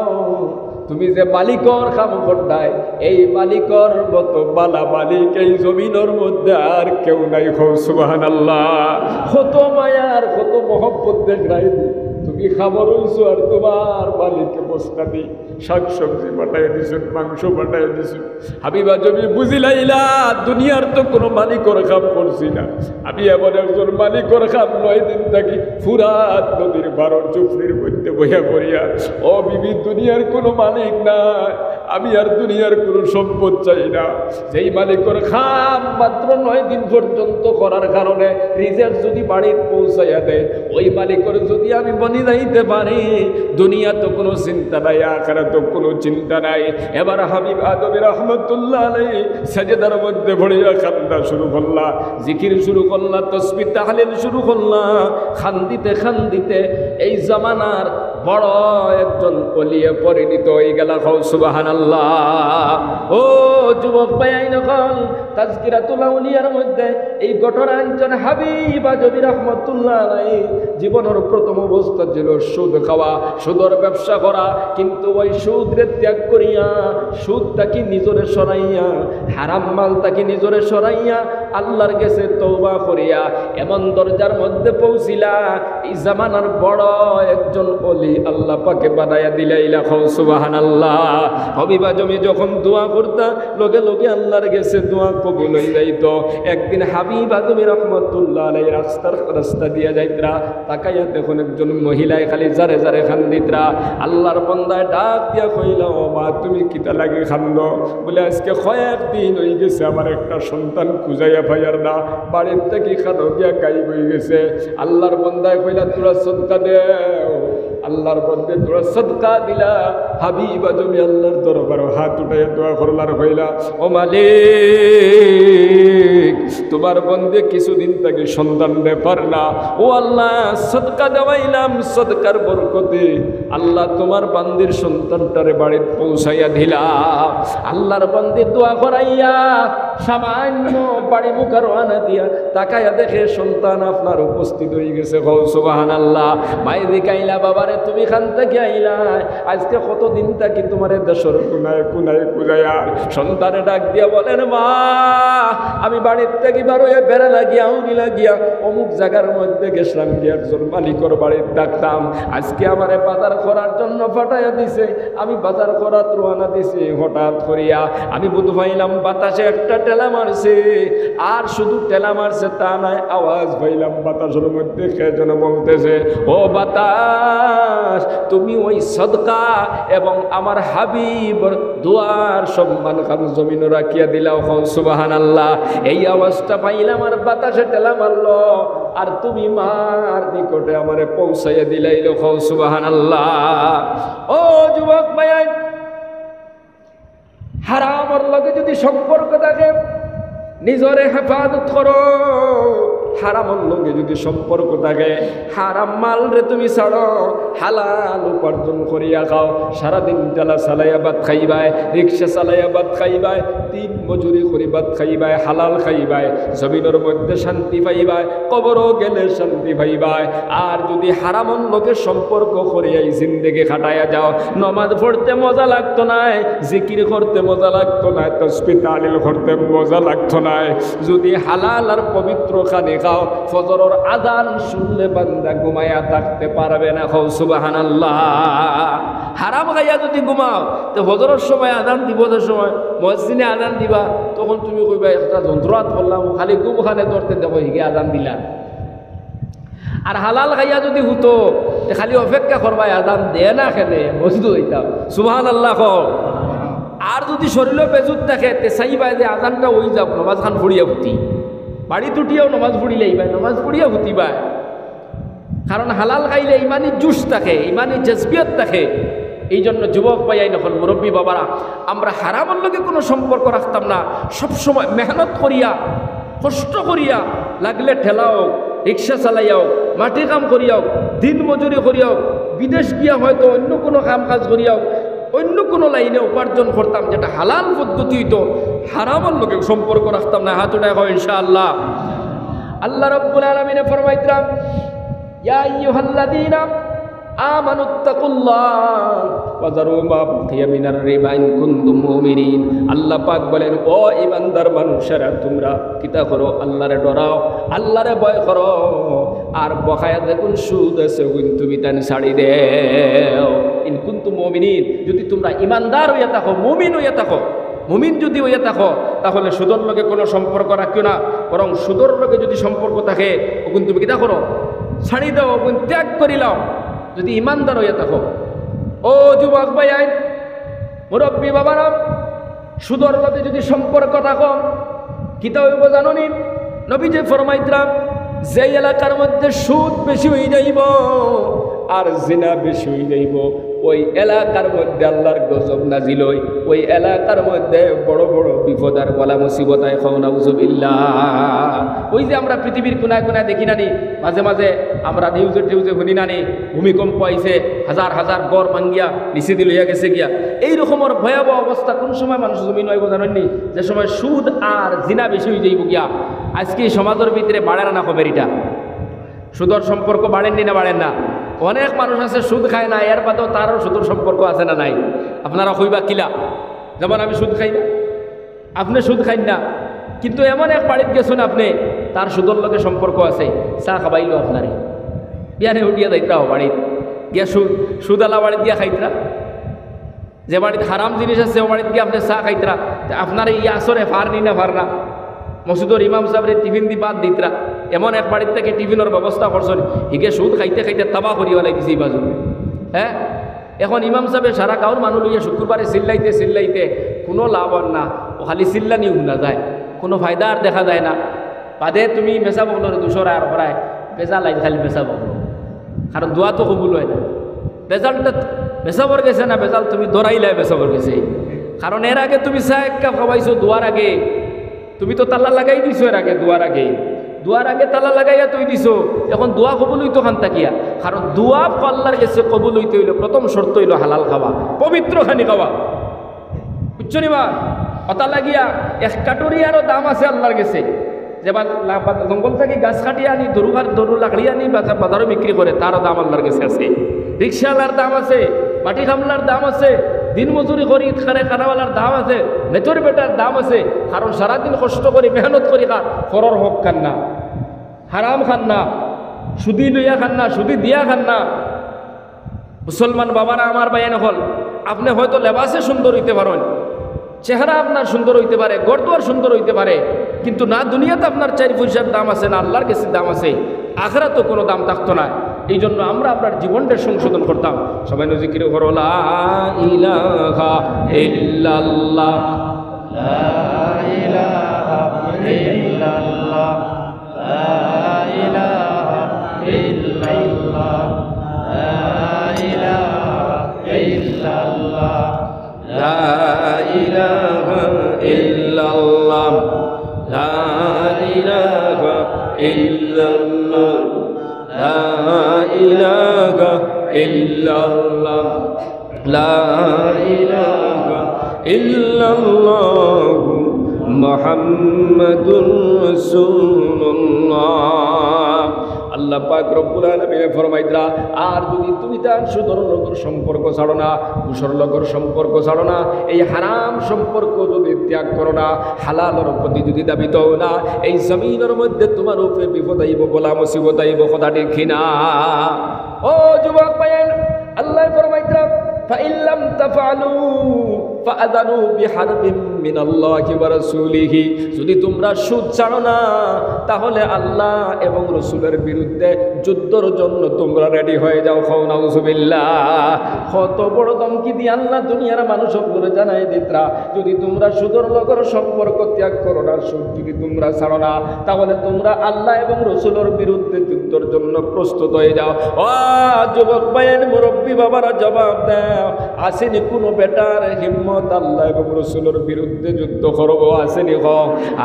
তুমি যে মালিকর কাম করতায়, এই মালিকর মতো বালা মালিক এই জমিনর মধ্যে আর কেউ নাই।" কও সুবহানাল্লাহ। কত মায়ার, কত মহব্বত দেখরায় নি। তুমি খাবার অইছো আর তোমার মালিকে বস্তা দি শাক সবজি পাঠাইয়া দিছইন, মাংস পাঠাইয়া দিছইন। হাবিব আজমি বুঝিলাইলা, দুনিয়ার তো কুনু মালিকর কাম করছি না। আমি এমন একজন মালিকর কাম, নয় দিন থাকি ফুরাত নদীর পারর ঝুপড়ির মধ্যে বইয়া পড়িয়া। ও বিবি, দুনিয়ার কুনু মালিক নাই, আমি আর দুনিয়ার কুনু সম্পদ চাই না। যেই মালিকর কাম মাত্র নয় দিন পর্যন্ত করার কারণে রিজিক যদি বাড়িত পৌঁছাইয়া দেয়, ওই মালিকর যদি আমি বনি যাইতে পারি, দুনিয়াত কুনু চিন্তা নাই, আখিরাত কুনু চিন্তা নাই। এবার হাবিব আজমি রহমতুল্লাহ আলাইহি সেজদার মধ্যে পড়িয়া কান্দা শুরু করলা, জিকির শুরু করলা, তসবিহ তাহলিল শুরু করলা। কান্দিতে কান্দিতে এই জমানার বড় একজন অলিয়ে পরিণত অইগেলা। কও সুবহানাল্লাহ। ও যুবক ভাইয়াইন, অখন তাজকিরাতুল আউলিয়ার মধ্যে এই ঘটনা আনছইন হাবিব আজমি রহমতুল্লাহ আলাইহি। জীবনর প্রথম অবস্থা ছিল সুদ খাওয়া, সুদর ব্যবসা করা, কিন্তু ওই সুদরে ত্যাগ করিয়া, সুদ থাকি নিজরে সরাইয়া, হারাম মাল থাকি নিজরে সরাইয়া, আল্লাহর গেছে তওবা করিয়া এমন দরজার মধ্যে পৌঁছিলা, এই জামানার বড় একজন অলি আল্লাহ পাকে বানাইয়া দিলাইলা। কও সুবহানাল্লাহ। হাবিব আজমি যখন দোয়া করতা, লগে লগে আল্লাহর গেছে দোয়া কবুল অই যাইতো। একদিন হাবিব আজমি রহমতুল্লাহ আলাইহি রাস্তার, রাস্তা দিয়া যাইতরা, তাকাইয়া দেখইন একজন মহিলায় খালি জারে জারে কান্দিতরা। আল্লাহর বন্দায় ডাক দিয়া কইলা, "ও মা, তুমি কিতা লাগি কান্দো?" বলে, "আজকে কয়েক দিন অই গেছে, আমার একটা সন্তান খুঁজাইয়া পাইয়ার না, বাড়ির থাকি কানো গিয়া গায়েব অই গেছে।" আল্লাহর বন্দায় কইলা, "থুড়া সদকা দেও।" আল্লাহর বন্দে থুড়া সদকা দিলা, হাবিব আজমি আল্লাহর দরবারো হাত উঠাইয়া দোয়া করলা আর কইলা, "ও মালিক, তুমার বন্দে কিছুদিন থাকি সন্তান পাইয়ার না, ও আল্লাহ, সদকা দেওয়াইলাম, সদকার বরকতে আল্লাহ তুমার বান্দির সন্তানটারে বাড়িত পৌঁছাইয়া দিলা।" আল্লাহর বন্দে দোয়া করাইয়া সামান্য বাড়ি মুখা রওয়ানা দিয়া তাকাইয়া দেখে সন্তান আপনার উপস্থিত অই গেছে। কও সুবহানাল্লাহ। মায়ে জিকাইলা, "বাবারে, তুমি কান থাকি আইলায়? আজকে কতদিন থাকি তুমারে দেশর কুনায় কুনায় খুঁজাইয়ার।" সন্তানে ডাক দিয়া বলেন, "মা, আমি বাড়ির থাকি বারইয়া বেড়া লাগিয়া, আউরি লাগিয়া অমুক জাগার মধ্যে গেছলাম গিয়া, একজন মালিকর বাড়িত থাকতাম। আজকে আমারে বাজার করার জন্য পাঠাইয়া দিছে, আমি বাজার করাত রওয়ানা দিছি। হঠাৎ করিয়া আমি বুঝ পাইলাম বাতাসে একটা ঠেলা মারছে, আর শুধু ঠেলা মারছে তা নায়, আওয়াজ পাইলাম বাতাসর মধ্যে কে যেন বলতেছে, 'ও বাতাস, তুমি ওই সদকা এবং আমার হাবিবর দোয়ার সম্মান খান জমিনো রাখিয়া দিলাও।' কও সুবহানাল্লাহ। এই আওয়াজটা পাইলাম আর বাতাসে ঠেলা মারলো, আর তুমি মার নিকটে আমারে পৌঁছাইয়া দিলাইলো। কও সুবহানাল্লাহ। ও যুবক ভাইয়াইন, হারামর লগে যদি সম্পর্ক থাকে, নিজরে হেফাজত করো। হারামর লগে যদি সম্পর্ক থাকে, হারাম মালরে তুমি ছাড়ো, হালাল উপার্জন করিয়া খাও। সারাদিন ঠেলা চালাইয়া ভাত খাইবায়, রিক্সা চালাইয়া ভাত খাইবায়, দিন মজুরি করি ভাত খাইবায়, হালাল খাইবায়, জমিনর মধ্যে শান্তি পাইবায়, কবরো গেলে শান্তি পাইবায়। আর যদি হারামর লগে সম্পর্ক করিয়া এই জিন্দেগি কাটাইয়া যাও, নমাজ পড়তে মজা লাগতো নায়, জিকির করতে মজা লাগতো নায়, তসবিহ তাহলিল করতে মজা লাগতো নায়। যদি হালাল আর পবিত্র খানি খাও, ফজরর আজান শুনলে বান্দা ঘুমাইয়া থাকতে পারবে না। কও সুবহানাল্লাহ। হারাম খাইয়া যদি ঘুমাও, তে ফজরর সময় আজান দিব, যে সময় মুয়াজ্জিনে আজান দিবা, তখন তুমি কইবায়, "একটা যন্ত্রপাত করলাম, খালি ঘুম খানে ধরতে দেখো, হিগে আজান দিলা।" আর হালাল খাইয়া যদি হুতো, তে খালি অপেক্ষা করবায় আজান দেয় না কেনে, মসজিদো যাইতাম। সুবহানাল্লাহ কও। আর যদি শরীলো বেজুত থাকে, তে চাইবায় যে আজানটা অই যাউক, নমাজ খান পড়িয়া হুতি। বাড়িত উঠিয়াও নমাজ পড়িলাইবায়, নমাজ পড়িয়া হুতিবায়। কারণ হালাল খাইলে ইমানি জোশ থাকে, ইমানি জজবিয়ত থাকে। এই জন্য যুবক ভাইয়াইন অকল, মুরব্বী বাবারা, আমরা হারামর লগে কোনো সম্পর্ক রাখতাম না। সব সময় মেহনত করিয়া, কষ্ট করিয়া, লাগলে ঠেলা হোক, রিক্সা চালাইয়া হোক, মাটি কাম করিয়া হোক, দিন মজুরি করিয়া হোক, বিদেশ গিয়া হয়তো অন্য কোনো কাম কাজ করিয়া হোক, অন্য কোনো লাইনে উপার্জন করতাম, যেটা হালাল পদ্ধতি অইতো, হারামর লগে সম্পর্ক রাখতাম না। হাত উঠায় কও ইনশাআল্লাহ। আল্লাহ রাব্বুল আলামিনে ফরমাইতরা, ইয়া আইয়ুহাল্লাযীনা আমানুত্তাকুল্লাহ ওয়া যারু মা বাকিয়া মিনার রিবা ইন কুনতুম মুমিনিন। আল্লাহ পাক বলেন, "ও ইমানদার মানুষেরা, তুমরা কিতা করো? আল্লাহরে ডরাও, আল্লাহরে ভয় করো, আর বকায়া যেগুন সুদ আছে, ওগুন তুমি তান ছাড়ি দেও। ইন কুনতুম মুমিনিন, যদি তুমরা ইমানদার অইয়া থাকো, মুমিন অইয়া থাকো, মুমিন যদি অইয়া থাকো, তাহলে সুদর লগে কোনো সম্পর্ক রাখিও না, বরং সুদর লগে যদি সম্পর্ক থাকে, ওগুন তুমি কিতা করো? ছাড়ি দেও, ওগুন ত্যাগ করিলাও।" যদি ইমানদার অইয়া থাকো। ও যুবক ভাইয়াইন, মুরব্বী বাবারা, সুদর লগে যদি সম্পর্ক থাকো, কিতা অইবো জানো নি? নবীজি ফরমাইতরা, যে এলাকার মধ্যে সুদ বেশি অই যাইবো আর জিনা বেশি অই যাইবো, ওই এলাকার মধ্যে আল্লাহর গজব নাজিল অয়, ওই এলাকার মধ্যে বড় বড় বিপদ আর বালা মুসিবত আয়। কও নাউজুবিল্লাহ। ওই যে আমরা পৃথিবীর কোনায় কোনায় দেখি না নি, মাঝে মাঝে আমরা নিউজে টিউজে হুনি না নি, ভূমিকম্প আইছে, হাজার হাজার ঘর ভাঙ্গিয়া নিচেদি লইয়া গেছে গিয়া। এই রকমর ভয়াবহ অবস্থা কোন সময় মানুষ জমিনো আইবো জানইন নি? যে সময় সুদ আর জিনা বেশি অই যাইবো গিয়া। আজকে এই সমাজর ভিতরে বাড়ের না কমের ইটা? সুদর সম্পর্ক বাড়ের নি না বাড়ের না? অনেক মানুষ আছে সুদ খায় না, এর বাদেও তারও সুদর সম্পর্ক আছে না নাই? আপনারা কইবা কিলা? যেমন আমি সুদ খাই না, আপনে সুদ খাইন না, কিন্তু এমন এক বাড়িত গেছইন আপনে, তার সুদর লগে সম্পর্ক আছে, চা খাবাইলো আপনারে, বিয়ানে উঠিয়া যাইতরা অউ বাড়িত, গিয়া সুদ, সুদআলা বাড়িত গিয়া খাইতরা, যে বাড়িত হারাম জিনিস আছে, অউ বাড়িত গিয়া আপনে চা খাইতরা, তে আপনারে ই আসরে ফার নি না ফার না? মসজিদর ইমাম সাবরে টিফিন দি ভাত দিতরা, এমন এক বাড়িত থাকি টিফিনর ব্যবস্থা করছইন, হিগে সুদ খাইতে খাইতে তাবা করি ফালাই দিছে ই বাজু। হ্যাঁ, এখন ইমাম সাবে সারা গাঁওর মানুষ লইয়া শুক্রবারে চিল্লাইতে চিল্লাইতে কোনো লাভ অর না, অউ খালি চিল্লানি হুনা যায়, কোনো ফায়দা আর দেখা যায় না। বাদে তুমি মেসাব অকলরে দুষরায় আর করায়, বেজাল আইজ খালি মেসাব অকল, কারণ দোয়া তো কবুল অয় না। বেজালটা মেসাবর গেছে না, বেজাল তুমি ধরাইলায় মেসাবর গেছে, কারণ এর আগে তুমি চা এক কাপ খাবাইছো দোয়ার আগে, তুমি তো তালা লাগাই দিছো এর আগে, দোয়ার আগে, দোয়ার আগে তালা লাগাইয়া থই দিছো। এখন দোয়া কবুল অইতো কান থাকিয়া, কারণ দোয়া আল্লাহর গেছে কবুল অইতে অইলে প্রথম শর্ত অইলো হালাল খাওয়া, পবিত্র খানি খাওয়া। বুঝছো নি বা? অতা লাগিয়া এক কাটুরিয়ারও দাম আছে আল্লাহর গেছে। যে বা-, লা-, বা-, জঙ্গল থাকি গাছ কাটিয়া আনি, দরু কাট-, দরু লাকড়ি আনি বাজা-, বাজারো বিক্রি করে, তারও দাম আল্লাহর গেছে আছে। রিক্সাআলার দাম আছে, মাটি কামলার দাম আছে, দিন মজুরি করি ইতখানে খানাওয়ালার দাম আছে, মেথর বেটার দাম আছে, কারণ সারাদিন কষ্ট করি, মেহনত করি খার, পরর হক খার না, হারাম খার না, সুদি লইয়া খার না, সুদি দিয়া খার না। মুসলমান বাবারা, আমার ভাইয়াইন অকল, আপনে হয়তো লেবাসে সুন্দর অইতে পারইন, চেহারা আপনার সুন্দর অইতে পারে, ঘরদুয়ার সুন্দর অইতে পারে, কিন্তু না দুনিয়াত আপনার চাইর পয়সার দাম আছে, না আল্লাহর গেছে দাম আছে, আখেরাতো কোনো দাম থাকতো না। এই জন্য আমরা আমরার জীবনটা সংশোধন করতাম। সবাই নু জিকির করো, লা ইলাহা ইল্লাল্লাহ, লা ইলাহা ইল্লাল্লাহ, লা ইলাহা ইল্লাল্লাহ, লা ইলাহা ইল্লাল্লাহ। لا إله إلا الله، لا إله إلا الله، لا إله إلا الله، لا إله إلا الله، محمد رسول الله। আল্লাহ পাক রব্বুল আলামিনে ফরমাইতরা, আর যদি তুমি তান সুদর লগর সম্পর্ক ছাড়ো না, ঘুষর লগর সম্পর্ক ছাড়ো না, এই হারাম সম্পর্ক যদি ত্যাগ করো না, হালালর প্রতি যদি ধাবিত অও না, এই জমিনর মধ্যে তুমার উপরে বিপদ আইবো, বালা মুসিবত আইবো, কথা ঠিক কি না? ও যুবক ভাইয়াইন, আল্লায় ফরমাইতরা, فإن لم تفعلوا فأذنوا بحرب من الله ورسوله। যদি তুমরা সুদ ছাড়ো না, তাহলে আল্লাহ এবং রসুলের বিরুদ্ধে যুদ্ধর জন্য তুমরা রেডি হয়ে যাও। কও নাউজুবিল্লাহ। কত বড় ধমকি দিয়া আল্লাহ দুনিয়ার মানুষ অকলরে জানাই দিতরা, যদি তুমরা সুদর লগর সম্পর্ক ত্যাগ করো না, সুদ যদি তুমরা ছাড়ো না, তাহলে তুমরা আল্লাহ এবং রসুলের বিরুদ্ধে যুদ্ধর জন্য প্রস্তুত হয়ে যাও। ও যুবক ভাইয়াইন, মুরব্বী বাবারা, জবাব দেও, আছেনি কুনু বেটার হিম্মত আল্লাহ এবং রসুলর বিরুদ্ধে যুদ্ধ করব? আছেনি? ক,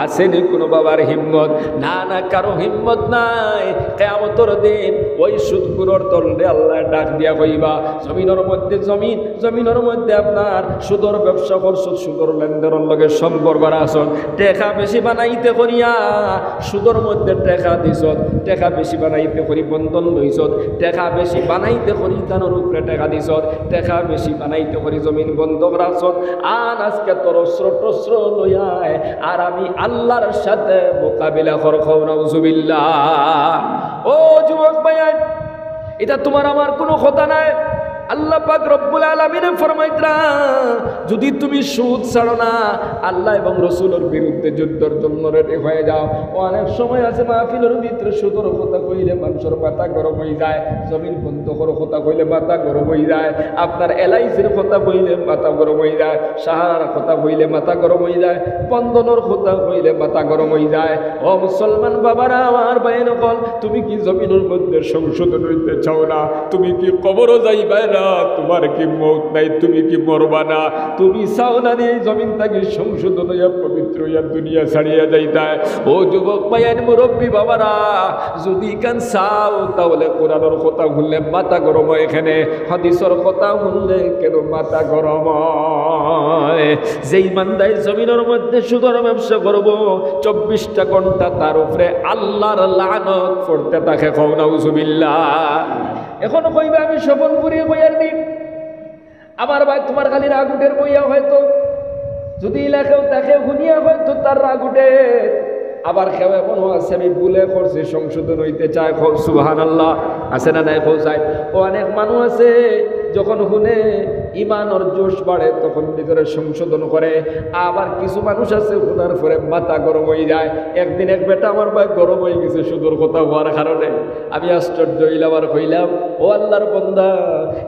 আছেনি কুনু বাবার হিম্মত? না, না, কারো হিম্মত নাই। কিয়ামতর দিন ওই সুদখুরর দলরে আল্লায় ডাক দিয়া কইবা, জমিনর মধ্যে জমিন, জমিনর মধ্যে আপনার সুদর ব্যবসা করছত, সুদর লেনদেনর লগে সম্পর্ক রাখছত, টেকা বেশি বানাইতে করিয়া সুদর মধ্যে টেকা দিছত, টেকা বেশি বানাইতে করি বন্ধন লইছত, টেকা বেশি বানাইতে করি ইতানর উপরে টেকা দিছত, টেকা বেশি বানাইতে করি জমিন বন্ধক রাখছত। আন আজকে তোর অস্ত্র টস্ত্র লইয়ায় আর আমি আল্লাহর সাথে মোকাবিলা কর, কও নাউজুবিল্লাহ। ও যুবক ভাইয়াইন, ইটা তুমার আমার কুনু কথা নায়। আল্লাহ পাক রব্বুল আলামিনে ফরমাইতরা, যুদি তুমি সুদ ছাড়ো না, আল্লাহ এবং রসুলর বিরুদ্ধে যুদ্ধর জন্য রেডি হয়ে যাও। অনেক সময় আছে মাহফিলর ভিতরে সুদর কথা কইলে মানষর মাথা গরম অইযায়, জমিন বন্ধকর কথা কইলে মাথা গরম অইযায়, আপনার এলআইসির কথা কইলে মাথা গরম অইযায়, সাহারার কথা কইলে মাথা গরম অইযায়, বন্ধনর কথা কইলে মাথা গরম অইযায়। ও মুসলমান বাবারা, আমার ভাইয়াইন অকল, তুমি কি জমিনর মধ্যে সংশোধন অইতে চাও না? তুমি কি কবরো যাইবায় না? তুমার কি মউত নাই? তুমি কি মরবা না? তুমি চাও না নি এই জমিন থাকি সংশোধন অইয়া পবিত্র অইয়া দুনিয়া ছাড়িয়া যাইতায়? ও যুবক ভাইয়াইন, মুরব্বী বাবারা, যুদি ইখান চাও, তাহলে কোরআনর কথা হুনলে মাথা গরম অয় কেনে, হাদিসর কথা হুনলে কেনে মাথা গরম অয়? যেই বান্দায় জমিনর মধ্যে সুদর ব্যবসা করব, চব্বিশটা ঘন্টা তার উপরে আল্লাহর লানত পড়তে থাকে, কও নাউজুবিল্লাহ। এখন কইবা, আমি স্বপনপুরি কইয়ার নি। আমার ভাই, তুমার খালি রাগ উঠের বইয়া হয়তো, যুদি ইলা কেউ থাকে হুনিয়া হয়তো তার রাগ উঠে। আবার কেউ এমনও আছে, আমি ভুলে করছি, সংশোধন অইতে চায়, কও সুবহানাল্লাহ। আছে না নাই? কও চাই। ও অনেক মানুষ আছে, যখন হুনে ইমানর জোশ বাড়ে, তখন ভিতরে সংশোধন করে। আবার কিছু মানুষ আছে, হুনার পরে মাথা গরম অইযায়। একদিন এক বেটা আমার ভাই গরম অইগেছে সুদর কথা কওয়ার কারণে। আমি আশ্চর্য অইলাম আর কইলাম, ও আল্লাহর বান্দা,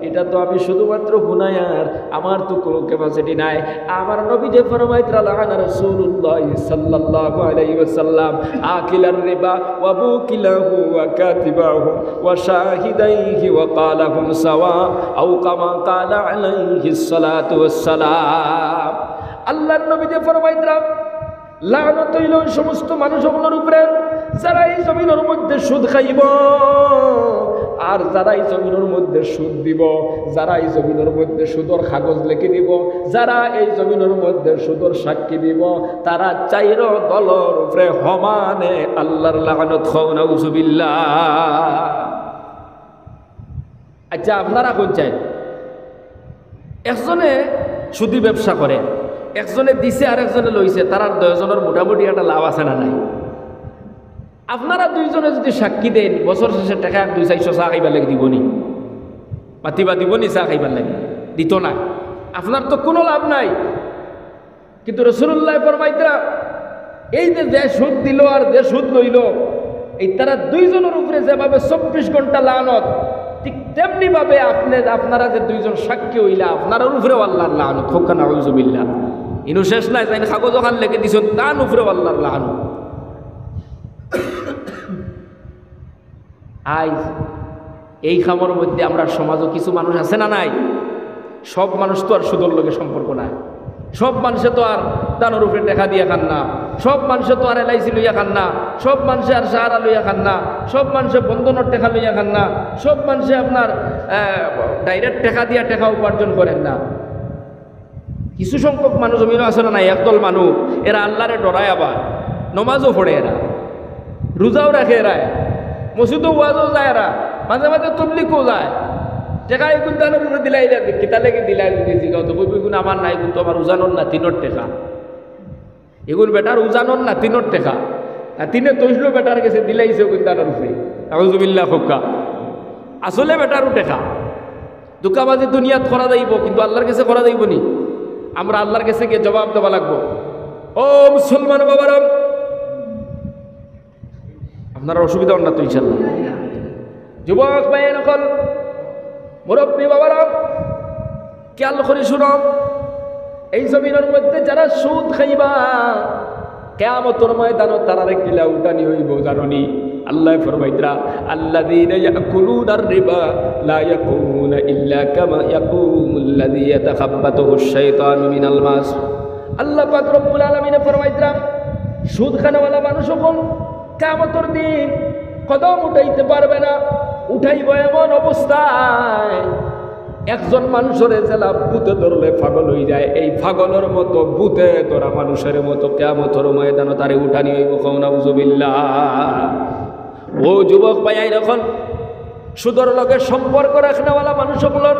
ইটা তো আমি শুধুমাত্র হুনাইয়ার, আমার তো কুনু capacity নাই। আমার নবীজি ফরমাইতরা, লাআনা রাসূলুল্লাহ সাল্লাল্লাহু আলাইহি ওয়াসাল্লাম আকিলার রিবা ওয়া মুকিলাহু ওয়া কাতিবাহু ওয়া শাহিদাইহি ওয়া ক্বালাহুম সাওয়া, আও কামা ক্বালা আলাইহিস সালাতু ওয়াস সালাম। আল্লাহর নবীজি ফরমাইতরা, লানত অইল ওই সমস্ত মানুষ অকলর উপরে, যারা এই জমিনর মধ্যে সুদ খাইব, আর যারা এই জমিনর মধ্যে সুদ দিব, যারা এই জমিনর মধ্যে সুদর কাগজ লেখি দিব, যারা এই জমিনর মধ্যে সুদর সাক্ষী দিব, তারা চাইর দলর উপরে সমানে আল্লাহর লানত, কও নাউজুবিল্লাহ। আচ্ছা, আপনারা কইন চাইন, একজনে সুদি ব্যবসা করে, একজনে দিছে আর একজনে লইছে, তারার দুইজনর মোটামুটি একটা লাভ আছে না নাই? আপনারা দুইজনে যুদি সাক্ষী দেইন, বছর শেষে টেকা এক দুই চাইরশো চা খাইবার লাগি দিবো নি? মাতিবা, দিবো নি চা খাইবার লাগি? দিতো নায়। আপনার তো কুনু লাভ নাই। কিন্তু রাসূলুল্লাহ ফরমাইতরা, এই যে, যে সুদ দিল আর যে সুদ লইল, এই তারা দুইজনর উপরে যেভাবে চব্বিশ ঘন্টা লানত, ঠিক তেমনি ভাবে আপনে, আপনারা যে দুইজন সাক্ষী অইলা, আপনারার উপরেও আল্লাহর লানত, কউক্কা নাউজুবিল্লাহ। ইনো শেষ নায়, যাইন কাগজ অখান লেখি দিছইন, তান উপরেও আল্লাহর লানত। আইজ এই কামর মধ্যে আমরার সমাজও কিছু মানুষ আছে না নাই? সব মানুষ তো আর সুদর লগে সম্পর্ক নাই। সব মানষে তো আর দানর উপরে টেকা দিয়া খান না, সব মানষে তো আর এলআইসি লইয়া খান না, সব মানষে আর সাহারা লইয়া খান না, সব মানষে বন্ধনর টেকা লইয়া খান না, সব মানষে আপনার, আহ, direct টেকা দিয়া টেকা উপার্জন করেন না। কিছু সংখ্যক মানুষ জমিনও আছে না নাই, একদল মানুষ, এরা আল্লাহরে ডরায়, আবার নমাজও পড়ে এরা, রোজাও রাখে এরা, মসজিদও ওয়াজও যায় এরা, মাঝে মাঝে তবলিগও যায়। টেকা এগুন দানর উপরে দিলাইলে, কিতা লাগি দিলাই যদি জিগাও তো কইবো, "এগুন আমার নায়, এগুন তো আমার উজানর নাতিনর টেকা।" এগুন বেটার উজানর নাতিনর টেকা। নাতিনে তৈসলো বেটার গেছে দিলাইছে এগুন দানর উপরে। নাউজুবিল্লাহ কউক্কা। আসলে বেটারও টেকা। ধুকাবাজি দুনিয়াত করা যাইবো, কিন্তু আল্লাহর গেছে করা যাইবো নি? আমরা আল্লাহর গেছে গিয়া জবাব দেওয়া লাগবো। ও মুসলমান বাবারা, আপনারার অসুবিধা অর না তো ইনশাআল্লাহ? যুবক ভাইয়াইন অকল, মুরব্বী বাবারা, খেয়াল করি শুনো, এই জমিনর মধ্যে যারা সুদ খাইবা, কিয়ামতর ময়দানো তারারে কিলা উঠানি অইবো জানো নি? আল্লায় ফরমাইতরা, "আল্লাযীনা ইয়াকুলুনার রিবা লা ইয়াকুমুনা ইল্লা কামা ইয়াকুমুল্লাযী ইয়াতাখাব্বাতুহুশ শাইতানু মিনাল মাস।" আল্লাহ পাক রব্বুল আলামিনে ফরমাইতরা, সুদ খানেওয়ালা মানুষ অকল কিয়ামতর দিন কদম উঠাইতে পারবে না, উঠাইব এমন অবস্থায়, একজন মানুষরে যেলা ভূতে ধরলে পাগল অইযায়, এই পাগলর মতো ভূতে ধরা মানুষর মতো কিয়ামতর ময়দানো তারে উঠানি অইবো। কও নাউজুবিল্লাহ। ও যুবক ভাইয়াইন, অখন সুদর লগে সম্পর্ক রাখনেওয়ালা মানুষ অকলর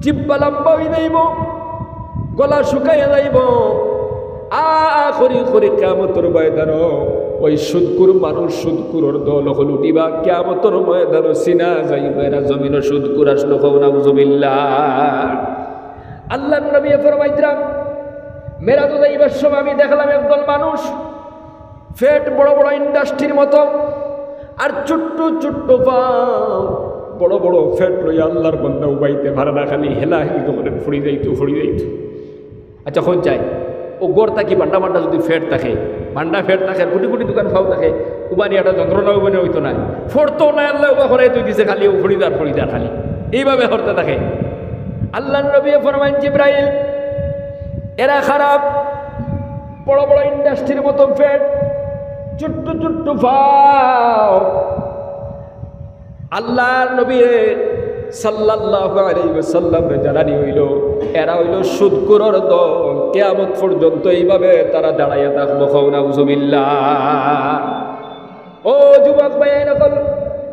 জিব্বা লম্বা অইযাইবো, গলা শুকাইয়া যাইবো। আ, আ করি করি কিয়ামতর ময়দানো ওই সুদখুর মানুষ, সুদখুরর দল অকল উঠিবা, কিয়ামতর ময়দানো চিনা যাইবো এরা জমিনো সুদখুর আছলো। কও নাউজুবিল্লাহ। আল্লাহর নবী ফরমাইতরা, মেরাজো যাইবার সময় আমি দেখলাম একদল মানুষ, পেট বড় বড় ইন্ডাস্ট্রির মতো, আর ছোট্ট ছোট্ট পাও, বড় বড় পেট লইয়া আল্লাহর বান্দা উবাইতে পারে না, খালি হেলাহেলি করে পড়ি যাইতো, পড়ি যাইতো। আচ্ছা, কইন চাই, অউ গড় থাকি বান্ডা বান্ডা যুদি পেট থাকে, বান্ডা পেট থাকে, আর কোটি কোটি দুখান পাও থাকে, উবানি একটা যন্ত্রণা উবানি অইতো নায়, পড়তো নায়, আল্লায় উবা করাই থই দিছে, খালি অউ পড়ি যার, পড়ি যার, খালি এইভাবে করতে থাকে। আল্লাহর নবী ফরমাইন, জিব্রাইল, এরা খারাপ, বড় বড় ইন্ডাস্ট্রির মতো পেট, ছোট্ট ছোট্ট পাও। আল্লাহর নবী সাল্লাল্লাহু আলাইহি ওয়াসাল্লামরে জানানি অইলো, এরা অইলো সুদখুরর দল, কিয়ামত পর্যন্ত এইভাবে তারা দাঁড়াইয়া থাকবো। কও নাউজুবিল্লাহ। ও যুবক ভাইয়াইন অকল,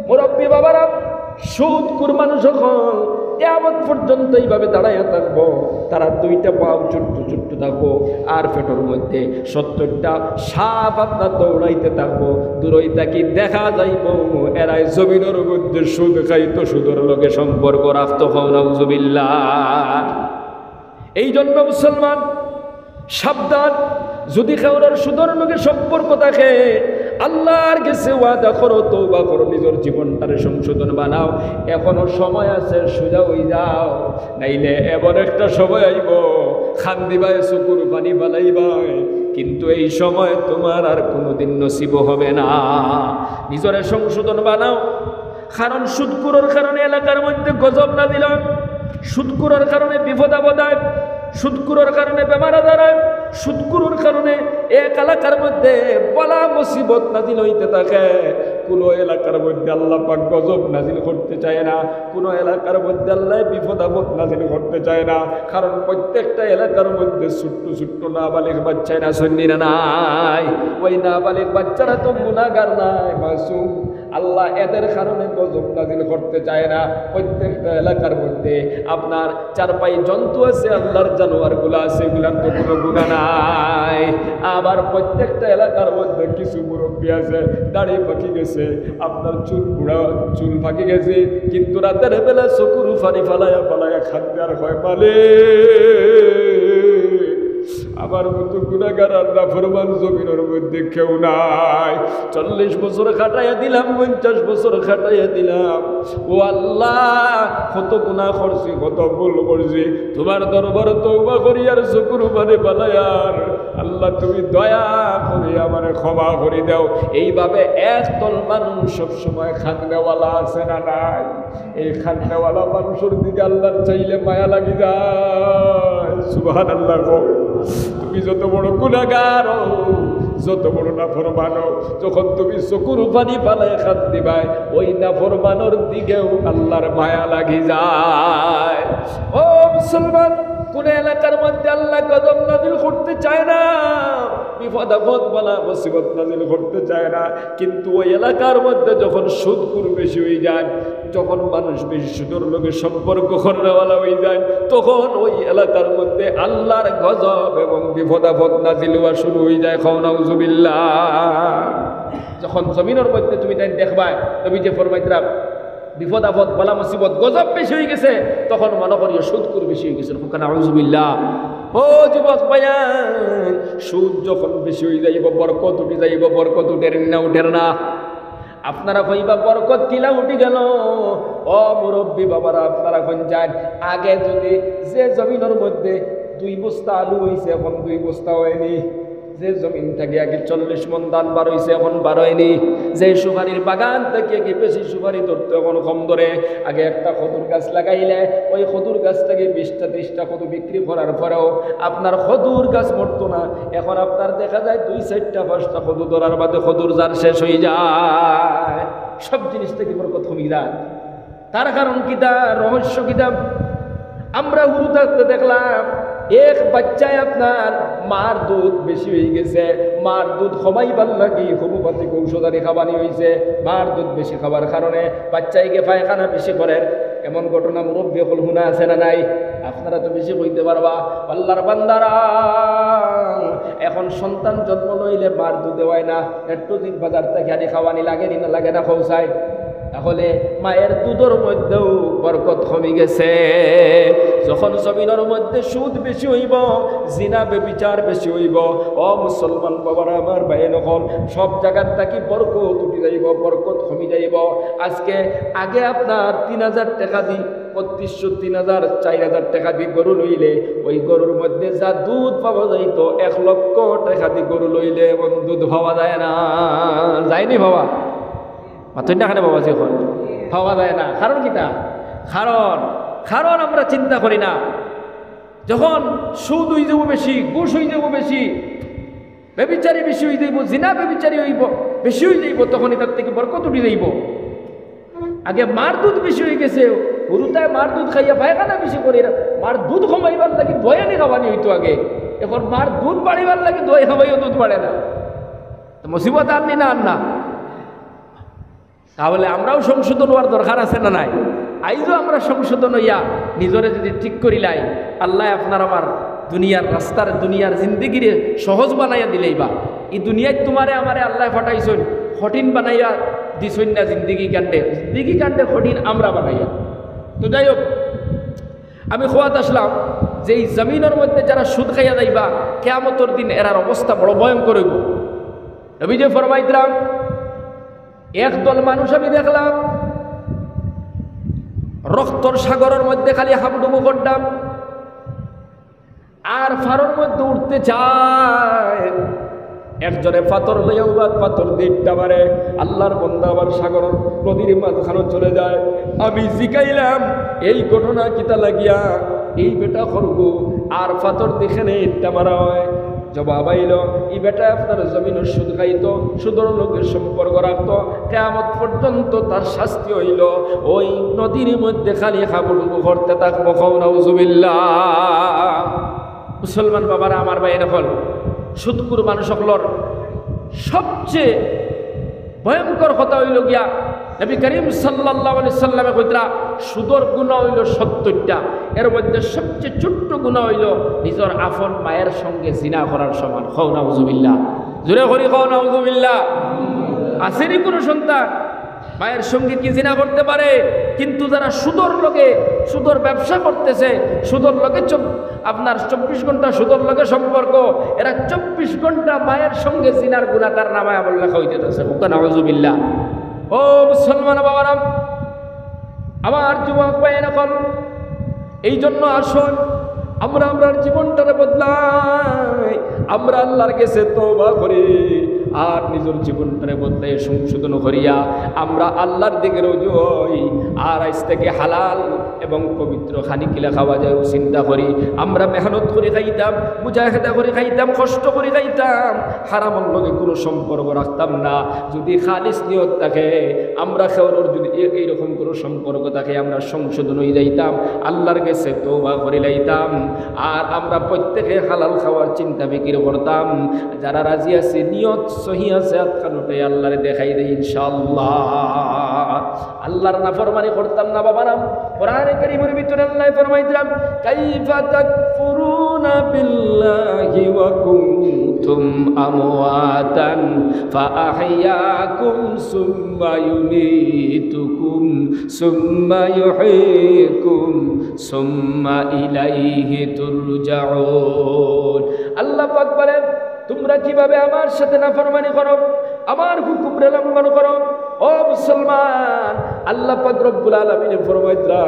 মুরব্বী বাবারা, সুদখুর মানুষ অকল কিয়ামত পর্যন্ত এইভাবে দাঁড়াইয়া থাকবো। তারার দুইটা পাও ছোট্ট ছোট্ট থাকবো, আর পেটর মধ্যে সত্তরটা সাপ আপনার দৌড়াইতে থাকবো। দূরই থাকি দেখা যাইবো, এরাই জমিনর মধ্যে সুদ খাইতো, সুদর লগে সম্পর্ক রাখতো। কও নাউজুবিল্লাহ। এই জন্য মুসলমান, সাবধান, যুদি কেউরর সুদর লগে সম্পর্ক থাকে, আল্লাহর গেছে ওয়াদা করো, তওবা করো, নিজর জীবনটারে সংশোধন বানাও। এখনো সময় আছে, সোজা অইযাও, নাইলে এমন একটা সময় আইবো, কান্দিবায়, চকুর পানি ফালাইবায়, কিন্তু এই সময় তুমার আর কুনুদিন নসিব হবে না। নিজরে সংশোধন বানাও। কারণ সুদখুরর কারণে এলাকার মধ্যে গজব নাজিল অয়, সুদখুরর কারণে বিপদ আপদ অয়, সুদখুরর কারণে বেমার আজার অয়, সুদখুরর কারণে এক এলাকার মধ্যে বালা মুসিবত নাজিল অইতে থাকে। কুনু এলাকার মধ্যে আল্লাহ পাক গজব নাজিল করতে চায় না, কুনু এলাকার মধ্যে আল্লাহ বিপদ আপদ নাজিল করতে চায় না। কারণ প্রত্যেকটা এলাকার মধ্যে ছোট্ট ছোট্ট নাবালিগ বাচ্চাইন আছইন নি না নাই? ওই নাবালিগ বাচ্চারা তো গুনাগার নায়, মাসুম। আল্লাহ এদের কারণে গজব নাজিল করতে চায় না। প্রত্যেকটা এলাকার মধ্যে আপনার চারপাই জন্তু আছে, আল্লাহর জানোয়ারগুলা আছে, এগুলার তো কুনু গুনা নাই। আবার প্রত্যেকটা এলাকার মধ্যে কিছু মুরব্বি আছে, দাড়ি পাকি গেছে, আপনার চুল বুড়া, চুল পাকি গেছে, কিন্তু রাতের বেলা চকুর পানি ফালাইয়া ফালাইয়া কান্দে আর কয়, "মালিক, আমার মতো গুনাগার আর নাফরমান জমিনর মধ্যে কেউ নাই। চল্লিশ বছর খাটাইয়া দিলাম, পঞ্চাশ বছর খাটাইয়া দিলাম। ও আল্লাহ, কত গুনা করছি, কত ভুল করছি, তুমার দরবারো তওবা করি আর চকুর পানি ফালাইয়ার। আল্লাহ, তুমি দয়া করি আমারে ক্ষমা করি দাও।" এইভাবে একদল মানুষ সবসময় কান্দেওয়ালা আছে না নাই? এই কান্দেওয়ালা মানুষর দিকে আল্লাহর চাইলে মায়া লাগি যায়। সুবহানাল্লাহ কও। তুমি যত বড় গুনাগার অও, যত বড় নাফরমান অও, যখন তুমি চকুর পানি ফালাইয়া কান্দিবায়, ওই নাফরমানর দিকেও আল্লাহর মায়া লাগি যায়। ও মুসলমান, কোন এলাকার মধ্যে আল্লাহ গজব নাজিল করতে চায় না, বিপদ আপদ বালা মুসিবত নাজিল করতে চায় না, কিন্তু ওই এলাকার মধ্যে যখন সুদখুর বেশি অইযায়, যখন মানুষ বেশি সুদর লগে সম্পর্ক করনেওয়ালা অইযায়, তখন ওই এলাকার মধ্যে আল্লাহর গজব এবং বিপদ আপদ নাজিল অওয়া শুরু অইযায়। কও নাউজুবিল্লাহ। যখন জমিনর মধ্যে তুমি তাইন দেখবায়, নবীজি ফরমাইতরা, বিপদ আপদ, বালা মুসিবত, গজব বেশি অইগেছে, তখন মনো করিও সুদখুর বেশি অইগেছে। কও নাউজুবিল্লাহ। ও যুবক ভাইয়াইন, সুদ যখন বেশি অইযাইবো, বরকত উঠি যাইবো, বরকত উঠের না, উঠের না? আপনারা কইবা, "বরকত কিলা উঠি গেল?" ও মুরব্বি বাবারা, আপনারা কইন চাইন, আগে যুদি যে জমিনর মধ্যে দুই বস্তা আলু অইছে, এখন দুই বস্তা অয়নি। যে জমিন থাকি আগে চল্লিশ মণ ধান বার অইছে, এখন বার অয়নি। যে সুপারির বাগান থাকি আগে বেশি সুপারি ধরতো, এখন কম ধরে। আগে একটা খদুর গাছ লাগাইলে ওই খদুর গাছ থাকি বিশটা তিশটা খদু বিক্রি করার পরেও আপনার খদুর গাছ মরতো না। এখন আপনার দেখা যায় দুই চাইরটা পাঁচটা খদু ধরার বাদে খদুর ঝাড় শেষ অই যায়। সব জিনিস থাকি বরকত কমি যায়। তার কারণ কিতা? রহস্য কিতা? আমরা হুরু থাকতে দেখলাম এক বাচ্চায় আপনার মার দুধ বেশি অই গেছে, মার দুধ কমাইবার লাগি homeopathic ঔষধ আনি খাওয়ানি অইছে। মার দুধ বেশি খাওয়ার কারণে বাচ্চায় গিয়া পায়খানা বেশি করের, এমন ঘটনা মুরব্বি অকল হুনা আছে না নাই? আপনারা তো বেশি কইতে পারবা। আল্লার বান্দারা, এখন সন্তান জন্ম লইলে মার দুধ দেওয়ায় না, লেকটোজেন বাজার থাকি আনি খাওয়ানি লাগেনি না লাগে না? কও চাই। তাহলে মায়ের দুধর মধ্যেও বরকত কমি গেছে। যখন জমিনর মধ্যে সুদ বেশি অইবো, জিনা ব্যভিচার বেশি অইবো, ও মুসলমান বাবারা, আমার ভাইয়াইন অকল, সব জাগার থাকি বরকত উঠি যাইবো, বরকত কমি যাইবো। আজকে আগে আপনার তিন হাজার টেকা দি, পঁচিশশো, তিন হাজার, চাইর হাজার টেকা দি গরু লইলে ওই গরুর মধ্যে যা দুধ পাওয়া যাইতো, এক লক্ষ টেকা দি গরু লইলে এমন দুধ পাওয়া যায় না। যায়নি বাবা? মাতইন না কেনে বাবা? যখন পাওয়া যায় না, কারণ কিতা? কারণ, কারণ আমরা চিন্তা করি না। যখন সুদ অই যাইবো বেশি, ঘুষ অই যাইবো বেশি, ব্যভিচারী বেশি অই যাইবো, জিনা ব্যভিচারী অইবো, বেশি অই যাইবো, তখন ইতার থাকি বরকত উঠি যাইবো। আগে মার দুধ বেশি অই গেছে, হুরুতায় মার দুধ খাইয়া পায়খানা বেশি করের, মার দুধ কমাইবার লাগি দই আনি খাওয়ানি অইতো আগে। এখন মার দুধ বাড়িবার লাগি দই খাওয়াইও দুধ বাড়ে না। তো মুসিবত আরনি না, আর না? তাহলে আমরাও সংশোধন অওয়ার দরকার আছে না নাই? আইজও আমরা সংশোধন অইয়া নিজরে যদি ঠিক করিলাই, আল্লায় আপনার আমার দুনিয়ার রাস্তার, দুনিয়ার জিন্দেগিরে সহজ বানাইয়া দিলাইবা। ই দুনিয়াত তুমারে আমারে আল্লায় পাঠাইছইন, কঠিন বানাইয়া দিছইন না জিন্দেগি কাণ্ডে। জিন্দেগি কাণ্ডে কঠিন আমরা বানাইয়া। তো যাই হোক, আমি কওয়াত আসলাম যে ই জমিনর মধ্যে যারা সুদ খাইয়া যাইবা, কিয়ামতর দিন এরার অবস্থা বড় ভয়ঙ্কর অইবো। নবীজি ফরমাইতরা, একদল মানুষ আমি দেখলাম রক্তর সাগরর মধ্যে খালি হাবুডুবু করতাম, আর পারর মধ্যে উঠতে চায়। একজনে পাথর লইয়া উবাত পাথর দি ইট্টা মারে, আল্লার বন্দা আবার সাগরর নদীর মাঝখানো চলে যায়। আমি জিকাইলাম, এই ঘটনা কিতা লাগিয়া এই বেটা করগু আর পাথর দি কেনে ইট্টা মারা অয়? জবাব আইলো, ই বেটায় আপনার জমিনর সুদ খাইতো, সুদর লগে সম্পর্ক রাখতো, কিয়ামত পর্যন্ত তার শাস্তি অইলো ওই নদীর মধ্যে খালি হাবুডুবু করতে থাকবো। কও নাউজুবিল্লাহ। মুসলমান বাবারা, আমার ভাইয়াইন অকল, সুদখুর মানুষ অকলর সবচেয়ে ভয়ঙ্কর কথা অইলো গিয়া, নবী করিম সাল্লাল্লাহু আলাইহি সাল্লামে কইতরা, সুদর গুনা অইলো সত্তরটা, এর মধ্যে সবচেয়ে ছোট্ট গুনা অইলো নিজর আপন মায়ের সঙ্গে জিনা করার সমান। কও নাউজুবিল্লাহ, জোরে করি কও নাউজুবিল্লাহ। আছেনি কুনু সন্তান মায়ের সঙ্গে কি জিনা করতে পারে? কিন্তু যারা সুদর লগে, সুদর ব্যবসা করতেছে, সুদর লগে চব-, আপনার চব্বিশ ঘন্টা সুদর লগে সম্পর্ক, এরা চব্বিশ ঘন্টা মায়ের সঙ্গে জিনার গুনা তার নামায় আমল লেখা অইতেছে। কও নাউজুবিল্লাহ। ও মুসলমান বাবারা, আমার যুবক ভাইয়াইন অকল, এই জন্য আসুন, আমরা আমরার জীবনটারে বদলাই, আমরা আল্লার গেছে তওবা করি, আর নিজর জীবনটারে বদলাই সংশোধন করিয়া আমরা আল্লার দিকে রুজু অই। আর আইজ থাকি হালাল এবং পবিত্র খানি কিলা খাওয়া যায়, অউ চিন্তা করি। আমরা মেহনত করি খাইতাম, মুজাহেদা করি খাইতাম, কষ্ট করি খাইতাম, হারামর লগে কুনু সম্পর্ক রাখতাম না। যুদি খালিস নিয়ত থাকে, আমরা কেউরর যুদি এ-, এইরকম কুনু সম্পর্ক থাকে, আমরা সংশোধন অই যাইতাম, আল্লার গেছে তওবা করি লাইতাম। আর আমরা প্রত্যেকে হালাল খাওয়ার চিন্তা ফিকির করতাম। যারা রাজি আছে, নিয়ত সহি আছে, আতখান উঠাই আল্লারে দেখাই দেই ইনশাআল্লাহ। আল্লার নাফরমানি করতাম না বাবারা। কোরআনে কারীমর ভিতরে আল্লায় ফরমাইতরা, "কাইফা তাকফুরুনা বিল্লাহি ওয়া কুনতুম আমওয়াতান ফাআহইয়াকুম সুম্মা ইউমীতুকুম সুম্মা ইউহয়ীকুম সুম্মা ইলাইহি তুরজাউন।" আল্লাহ পাক বলেন, তোমরা কিভাবে আমার সাথে নাফরমানি করো? আমার হুকুমরে লঙ্ঘন করো। ও মুসলমান, আল্লাহ পাক রব্বুল আলামিনে ফরমাইতরা,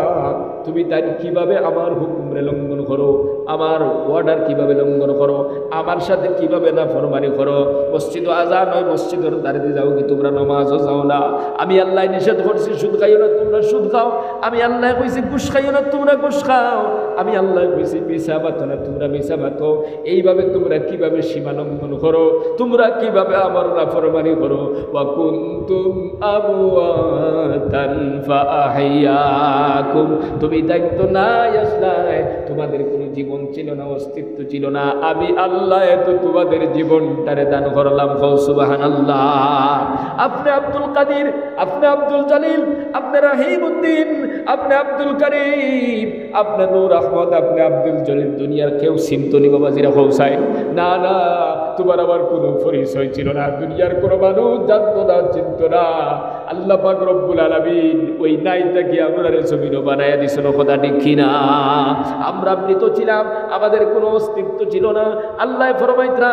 তুমি তাইন কিভাবে আমার হুকুমরে লঙ্ঘন করো, আমার অর্ডার কিভাবে লঙ্ঘন করো, আমার সাথে কিভাবে নাফরমানি করো? মসজিদো আজান অয়, মসজিদর ধারেদি যাওগি, তুমরা নমাজো যাও না। আমি আল্লায় নিষেধ করছি সুদ খাইও না, তুমরা সুদ খাও। আমি আল্লায় কইছি ঘুষ খাইও না, তুমরা ঘুষ খাও। আমি আল্লায় কইছি মিছা মাতো না, তুমরা মিছা মাতো। এইভাবে তুমরা কিভাবে সীমা লঙ্ঘন করো? তুমরা কিভাবে আমার নাফরমানি করো? ওয়া কুনতুম আমওয়াতান ফাআহইয়াকুম। তুমি তাইন তো নাই, আছলায়, তোমাদের কোনো জীবন ছিল না, অস্তিত্ব ছিল না। আমি আল্লায় তো তোমাদের জীবনটারে দান করলাম। কও সুবহানাল্লাহ। আপনে আব্দুল কাদির, আপনে আব্দুল জলিল, আপনে রহিমউদ্দিন, আপনে আব্দুল করিম, আপনে নূর আহমদ, আপনে আব্দুল জলিল, দুনিয়ার কেউ চিনতো নি বাবা, জিরা কও চাই? না, না, তোমার আমার কোনো পরিচয় ছিল না। দুনিয়ার কোনো মানুষ জানতো না, চিনতো না। আল্লাহ পাক রব্বুল আলামিন ওই নাই থাকি আমরারে জমিনো বানাইয়া দিছইন, কথা ঠিক কি না? আমরা মৃত ছিলাম, আমাদের কোনো অস্তিত্ব ছিল না। আল্লায় ফরমাইতরা,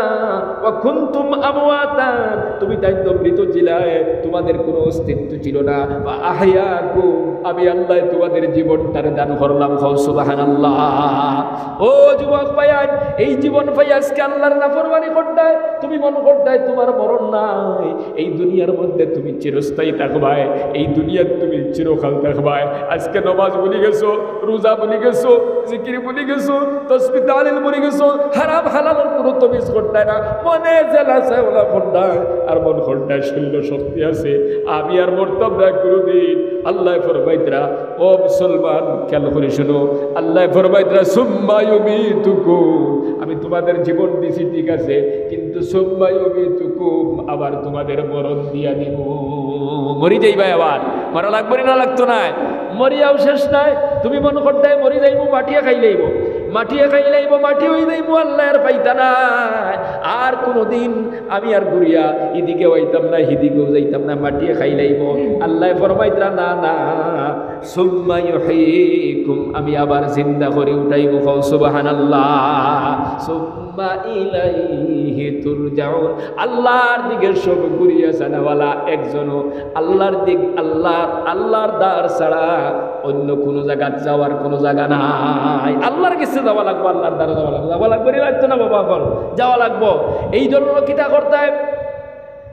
"ওয়া কুনতুম আমওয়াতান", তুমি তাইন তো মৃত ছিলায়, তোমাদের কোনো অস্তিত্ব ছিল না। "ফাআহইয়াকুম", আমি আল্লায় তোমাদের জীবনটারে দান করলাম। কও সুবহানাল্লাহ। ও যুবক ভাইয়াইন, এই জীবন পাইয়া আজকে আল্লার নাফরমানি করতায়, তুমি মনো করতায় তোমার মরণ নাই, এই দুনিয়ার মধ্যে তুমি চিরস্থায়ী থাকবায়, এই দুনিয়াত তুমি চিরকাল থাকবায়। আজকে নমাজ ভুলি গেছো, রোজা ভুলি গেছো, জিকির ভুলি গেছো, তসবি তাহলিল ভুলি গেছো, হারাম হালালর কোনো তমিজ করতায় না, মনে যেলা চায় ওলা করতায়, আর মনো করতায় শরীরো শক্তি আছে, আমি আর মরতাম না কোনোদিন। আল্লায় ফরমাইতরা, ও মুসলমান, খেয়াল করি শুনো, আল্লায় ফরমাইতরা, "সুম্মা ইউমীতুকুম", আমি তোমাদের জীবন দিছি, ঠিক আছে, কিন্তু "সুম্মা ইউমীতুকুম", আবার তোমাদের মরণ দিয়া দিমু। মরি যাইবায় আবার, মরা লাগবো নি না লাগতো নায়? মরিয়াও শেষ নায়। তুমি মনো করতায় মরি যাইমু, মাটিয়ে খাইলাইবো, মাটিয়ে খাইলাইবো, মাটি অই যাইমু, আল্লায় আর পাইতা নায়। আর কোনোদিন আমি আর ঘুরিয়া ইদিকেও আইতাম না, হিদিকেও যাইতাম না, মাটিয়ে খাইলাইবো। আল্লায় ফরমাইতরা, না, না, "সুম্মা ইউহয়ীকুম", আমি আবার জিন্দা করি উঠাইমু। কও সুবহানাল্লাহ। "সুম্মা ইলাইহি তুরজাউন", আল্লার দিকে সব ঘুরিয়া যানেওয়ালা একজনও। আল্লার দিক, আল্লার, আল্লার দ্বার ছাড়া অন্য কোনো জাগাত যাওয়ার কোনো জাগা নাই। আল্লার গেছে যাওয়া লাগবো, আল্লার দ্বারে যাওয়া লাগবো। যাওয়া লাগবো নি লাগতো না বাবা? অখন যাওয়া লাগবো। এই জন্য কিতা করতায়?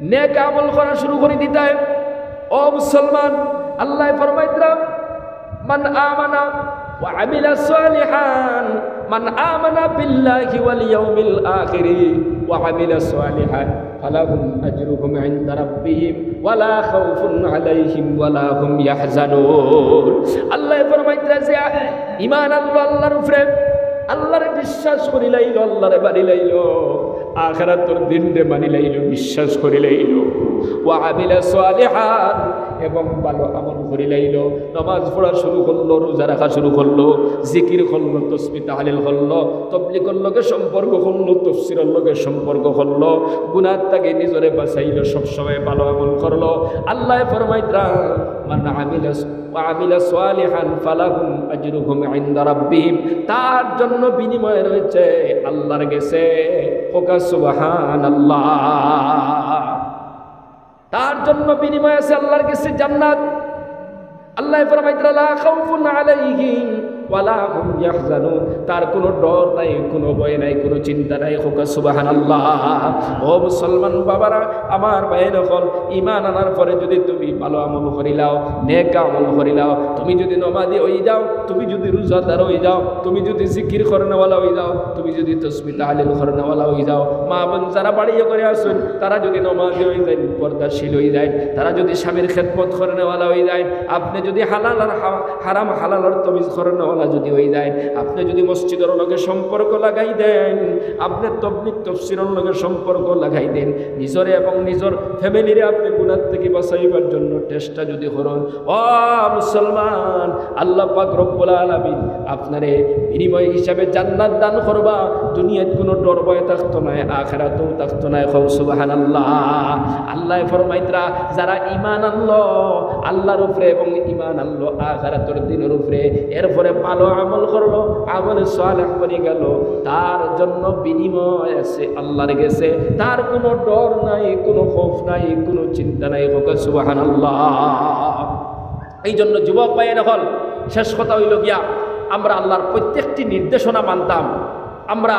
নেক আমল করা শুরু করি দিতায়। ও মুসলমান, আল্লায় ফরমাইতরা, "মান আমানা ওয়া আমিলা সালিহান, মান আমানা বিল্লাহি ওয়াল ইয়াউমিল আখিরি ওয়া আমিলা সালিহান, ফালাহুম আজরুহুম ইনদা রাব্বিহিম ওয়ালা খাউফুন আলাইহিম ওয়ালা হুম ইয়াহজানুন।" আল্লায় ফরমাইতরা যে ঈমান আনলো আল্লার উপরে, আল্লারে বিশ্বাস করিলাইলো, আল্লারে মানিলাইলো, আখিরাতর দিনরে মানিলাইলো, বিশ্বাস করিলাইলো, ওয়া আমিলা সালিহান, এবং ভালো আমল করিলাইলো, নমাজ পড়া শুরু করলো, রোজা রাখা শুরু করলো, জিকির করলো, তসবি তাহলিল করলো, তবলিগর লগে সম্পর্ক করলো, তফসিরর লগে সম্পর্ক করলো, গুনাহ থাকি নিজরে বাঁচাইলো, সবসময় ভালো আমল করলো। আল্লায় ফরমাইতরা, "মান আমিলা ওয়া আমিলা সালিহান ফালাহুম আজরুহুম ইনদা রাব্বিহিম", তার জন্য বিনিময় রয়েছে আল্লার গেছে। কও সুবহানাল্লাহ। তার জন্য বিনিময় আছে আল্লার গেছে জান্নাত। আল্লায় ফরমাইতরা, "লা খাউফুন আলাইহিম ওয়ালা হুম ইয়াহজানুন", তার কোনো ডর নাই, কোনো ভয় নাই, কোনো চিন্তা নাই। কও সুবহানাল্লাহ। ও মুসলমান বাবারা, আমার ভাইয়াইন অকল, ঈমান আনার পরে যদি তুমি ভালো আমল করিলাও, নেক আমল করিলাও, তুমি যদি নমাজি অই যাও, তুমি যদি রোজাদার অই যাও, তুমি যদি জিকির করনেওয়ালা অই যাও, তুমি যদি তসবি তাহলিল করনেওয়ালা অই যাও, মা বোন যারা বাড়িয়ে করে আছইন, তারা যদি নমাজি অই যাইন, পর্দাশীল অই যাইন, তারা যদি স্বামীর খেদমত করনেওয়ালা অই যাইন, আপনে যদি হালাল আর হা-, হারাম হালালর তমিজ করনেওয়ালা যদি অই যাইন, আপনে যদি মসজিদর লগে সম্পর্ক লাগাই দেইন, আপনে তবলিগ তফসিরর লগে সম্পর্ক লাগাই দেইন, নিজরে এবং নিজর ফ্যামিলিরে আপনে গুনাহ থাকি বাঁচাইবার জন্য চেষ্টা যদি করইন, ও মুসলমান, আল্লাহ পাক রব্বুল আলামিন আপনারে বিনিময় হিসাবে জান্নাত দান করবা। দুনিয়াত কোনো ডর ভয় থাকতো নায়, আখিরাতেও থাকতো নায়। কও সুবহানাল্লাহ। আল্লাহ আল্লায় ফরমাইতরা, যারা ঈমান আনলো আল্লাহর উপরে এবং ঈমান আনলো আখিরাতর দিনর উপরে, এরপরে ভালো আমল করলো, আমলে সালেহ করি গেল, তার জন্য বিনিময় আছে আল্লাহর গেছে। তার কোনো ডর নাই, কোনো খৌফ নাই, কোনো চিন্তা নাই। কউক্কা সুবহানাল্লাহ। এই জন্য যুবক ভাইয়াইন অকল, শেষ কথা অইলো গিয়া, আমরা আল্লাহর প্রত্যেকটি নির্দেশনা মানতাম। আমরা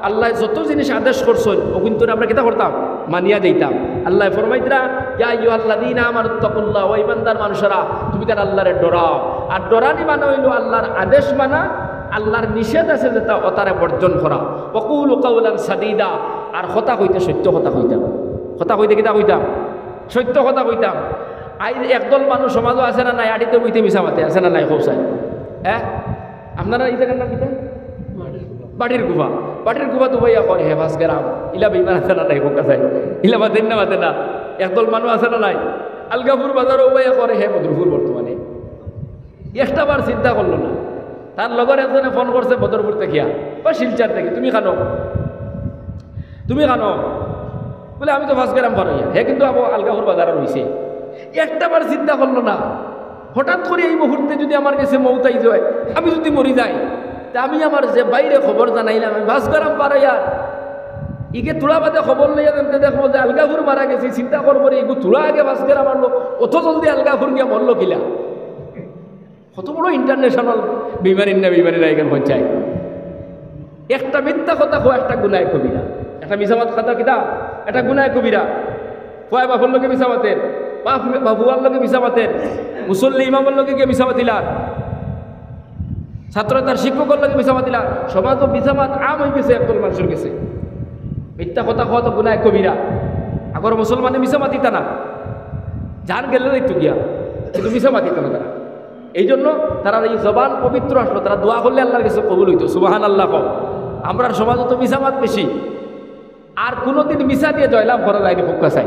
আল্লায় যত জিনিস আদেশ করছইন, অগুইন্তরে আমরা কিতা করতাম? মানিয়া যাইতাম। আল্লায় ফরমাইতরা, "ইয়া আইয়ুহাল্লাযীনা আমানুত্তাকুল্লাহ", ও ঈমানদার মানুষেরা, তুমিতাইন আল্লাহরে ডরাও। আর ডরানি মানে অইলো আল্লাহর আদেশ মানা, আল্লাহর নিষেধ আছে যেটা, অতারে বর্জন করা। "ওয়াকুলু কাওলান সাদীদা", আর কথা কইতে সত্য কথা কইতাম। কথা কইতে কিতা কইতাম? সত্য কথা কইতাম। আইজ একদল মানুষ সমাজো আছে না নাই, আটিতে বইতে মিছা মাতে, আছে না নাই, কউক্কা চাই? হ্যাঁ, আপনারার ই জাগার নাম কিতা? বাটির গুফা। বাটির গুফাত উবাইয়া কয় হে পাঁচ গ্রাম। ইলা বেইমান আছে না নাই, কউক্কা চাই? ইলা মাতের না মাতের না? একদল মানুষ আছে না নাই? আলগাপুর বাজারো উবাইয়া কয় হে বদরপুর বর্তমানে। একটা বার চিন্তা করলো না। তার লগর একজনে ফোন করছে বদরপুর থাকিয়া বা শিলচর থাকি, "তুমি কানো? তুমি কানো?" বলে, "আমি তো পাঁচ গ্রাম পার অইয়া।" হে কিন্তু আবো আলগাপুর বাজারো রইছে। একটা বার চিন্তা করলো না, হঠাৎ করি এই মুহূর্তে যদি আমার গেছে মউত আই যায়, আমি যদি মরি যাই, তে আমি আমার যে ভাইরে খবর জানাইলাম, আমি পাঁচ গ্রাম পার অইয়া, ইগে থুড়া বাদে খবর লইয়া যেমতে দেখবো যে আলগাপুর মারা গেছি, চিন্তা করবো রে, ইগু থুড়া আগে পাঁচ গ্রাম মারলো, অত জলদি আলগাপুর গিয়া মরলো কিলা? কত বড় international বেইমানি না, বেইমানি না, এখান পৌঁছায়। একটা মিথ্যা কথা কওয়া একটা গুনায় কবিরা, একটা মিছা মাত কথা কিতা? একটা গুনায় কবিরা। ফুয়ায় বাপর লগে মিছা মাতের, বাপ, বাপ ফুয়ার লগে মিছা মাতের, মুসল্লি ইমামর লগে গিয়া মিছা মাতিলা, ছাত্র তার শিক্ষকর লগে মিছা মাতিলা। সমাজো মিছা মাত আম অই গেছে একদল মানুষর গেছে। মিথ্যা কথা কওয়া তো গুনায় কবিরা। আগর মুসলমানে মিছা মাতিতা না, জান গেলে যাইতো গিয়া, কিন্তু মিছা মাতিতা না তারা। এই জন্য তারার এই জবান পবিত্র আসলো, তারা দোয়া করলে আল্লাহর গেছে কবুল অইতো। সুবহানাল্লাহ কও। আমরার সমাজো তো মিছা মাত বেশি। আর কুনুদিন মিছা দিয়া জয়লাভ করা যায়নি, কউক্কা চাই।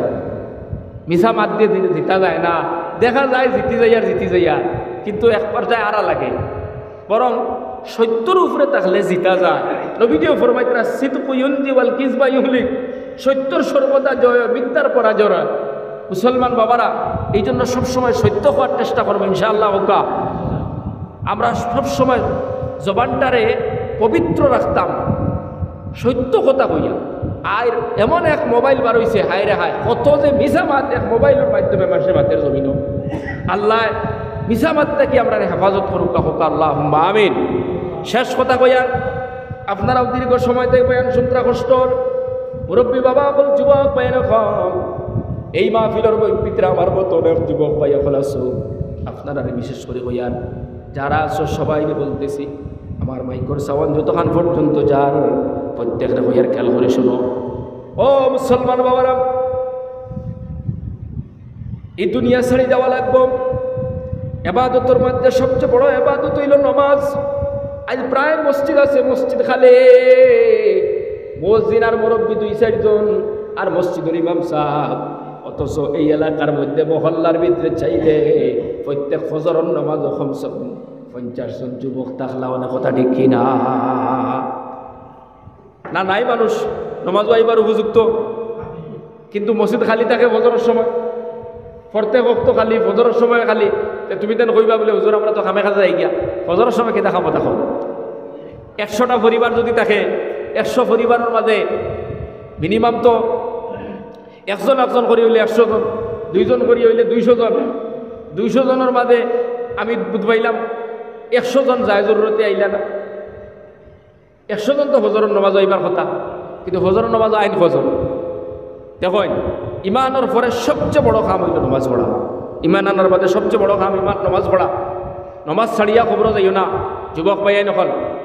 মিছা মাত দিয়া জি-, জিতা যায় না। দেখা যায় জিতি যাইয়ার, জিতি যাইয়ার, কিন্তু এক পর্যায়ে আরা লাগে। বরং সত্যর উপরে থাকলে জিতা যায়। নবীজিয়ে ফরমাইতরা, "সিদকু ইউনজি ওয়াল কিযবা ইহলিক", সত্যর সর্বদা জয়, মিথ্যার পরাজয়। মুসলমান বাবারা, এই জন্য সবসময় সত্য কওয়ার চেষ্টা করবো ইনশাআল্লাহ। কউক্কা, আমরা সবসময় জবানটারে পবিত্র রাখতাম, সত্য কথা কইয়া। আর এমন এক মোবাইল বার অইছে, হায় রে হায়, কত যে মিছা মাত এক মোবাইলর মাধ্যমে মানষে মাতের জমিনো। আল্লায় মিছা মাত থাকি আমরারে হেফাজত করউক্কা, কউক্কা আল্লাহুম্মা আমিন। শেষ কথা কইয়ার, আপনারাও দীর্ঘ সময় থাকি বয়ান শুনতরা কষ্টর, মুরব্বী বাবা অকল, যুবক ভাইয়াইন অকল, এই মাহফিলর ভিতরে আমার মতো অনেক যুবক ভাই অকল আছো, আপনারারে বিশেষ করি কইয়ার, যারা আছো সবাইরে বলতেছি, আমার মাইকর সাউন্ড যতখান পর্যন্ত যার, প্রত্যেকরে কইয়ার খেয়াল করি শুনো। ও মুসলমান বাবারা, এই দুনিয়া ছাড়ি যাওয়া লাগবো। এবাদতর মধ্যে সবচেয়ে বড় এবাদত অইলো নমাজ। আইজ প্রায় মসজিদ আছে, মসজিদ খালি, মুয়াজ্জিন আর মুরব্বী দুই চাইরজন, আর মসজিদর ইমাম সাব। অথচ এই এলাকার মধ্যে মহল্লার ভিতরে চাইলে প্রত্যেক ফজরর নমাজো কমসে কম পঞ্চাশ জন যুবক থাকলা, অনে কথা ঠিক কি না? না, নাই মানুষ নমাজো আইবার উপযুক্ত, কিন্তু মসজিদ খালি থাকে ফজরর সময়, প্রত্যেক ওয়াক্ত খালি, ফজরর সময় খালি। তে তুমিতাইন কইবা বুলে, "হুজুর, আমরা তো কামে কাজে যাই গিয়া, ফজরর সময় কিতা কামো থাকো?" একশোটা পরিবার যদি থাকে, একশো পরিবারর মাঝে minimum তো একজন একজন করি অইলে একশো জন, দুইজন করি অইলে দুইশো জন, দুইশো জনর মাঝে আমি বুঝ পাইলাম একশো জন যায় জরুরতে আইলা না। একশো জন তো ফজরর নমাজো আইবার কথা, কিন্তু ফজরর নমাজো আইন কয়জন? দেখইন, ইমানর পরে সবচেয়ে বড় কাম অইলো নমাজ পড়া। ইমান আনার বাদে সবচেয়ে বড় কাম ইমান নমাজ পড়া। নমাজ ছাড়িয়া কবরো যাইও না, যুবক ভাইয়াইন অকল।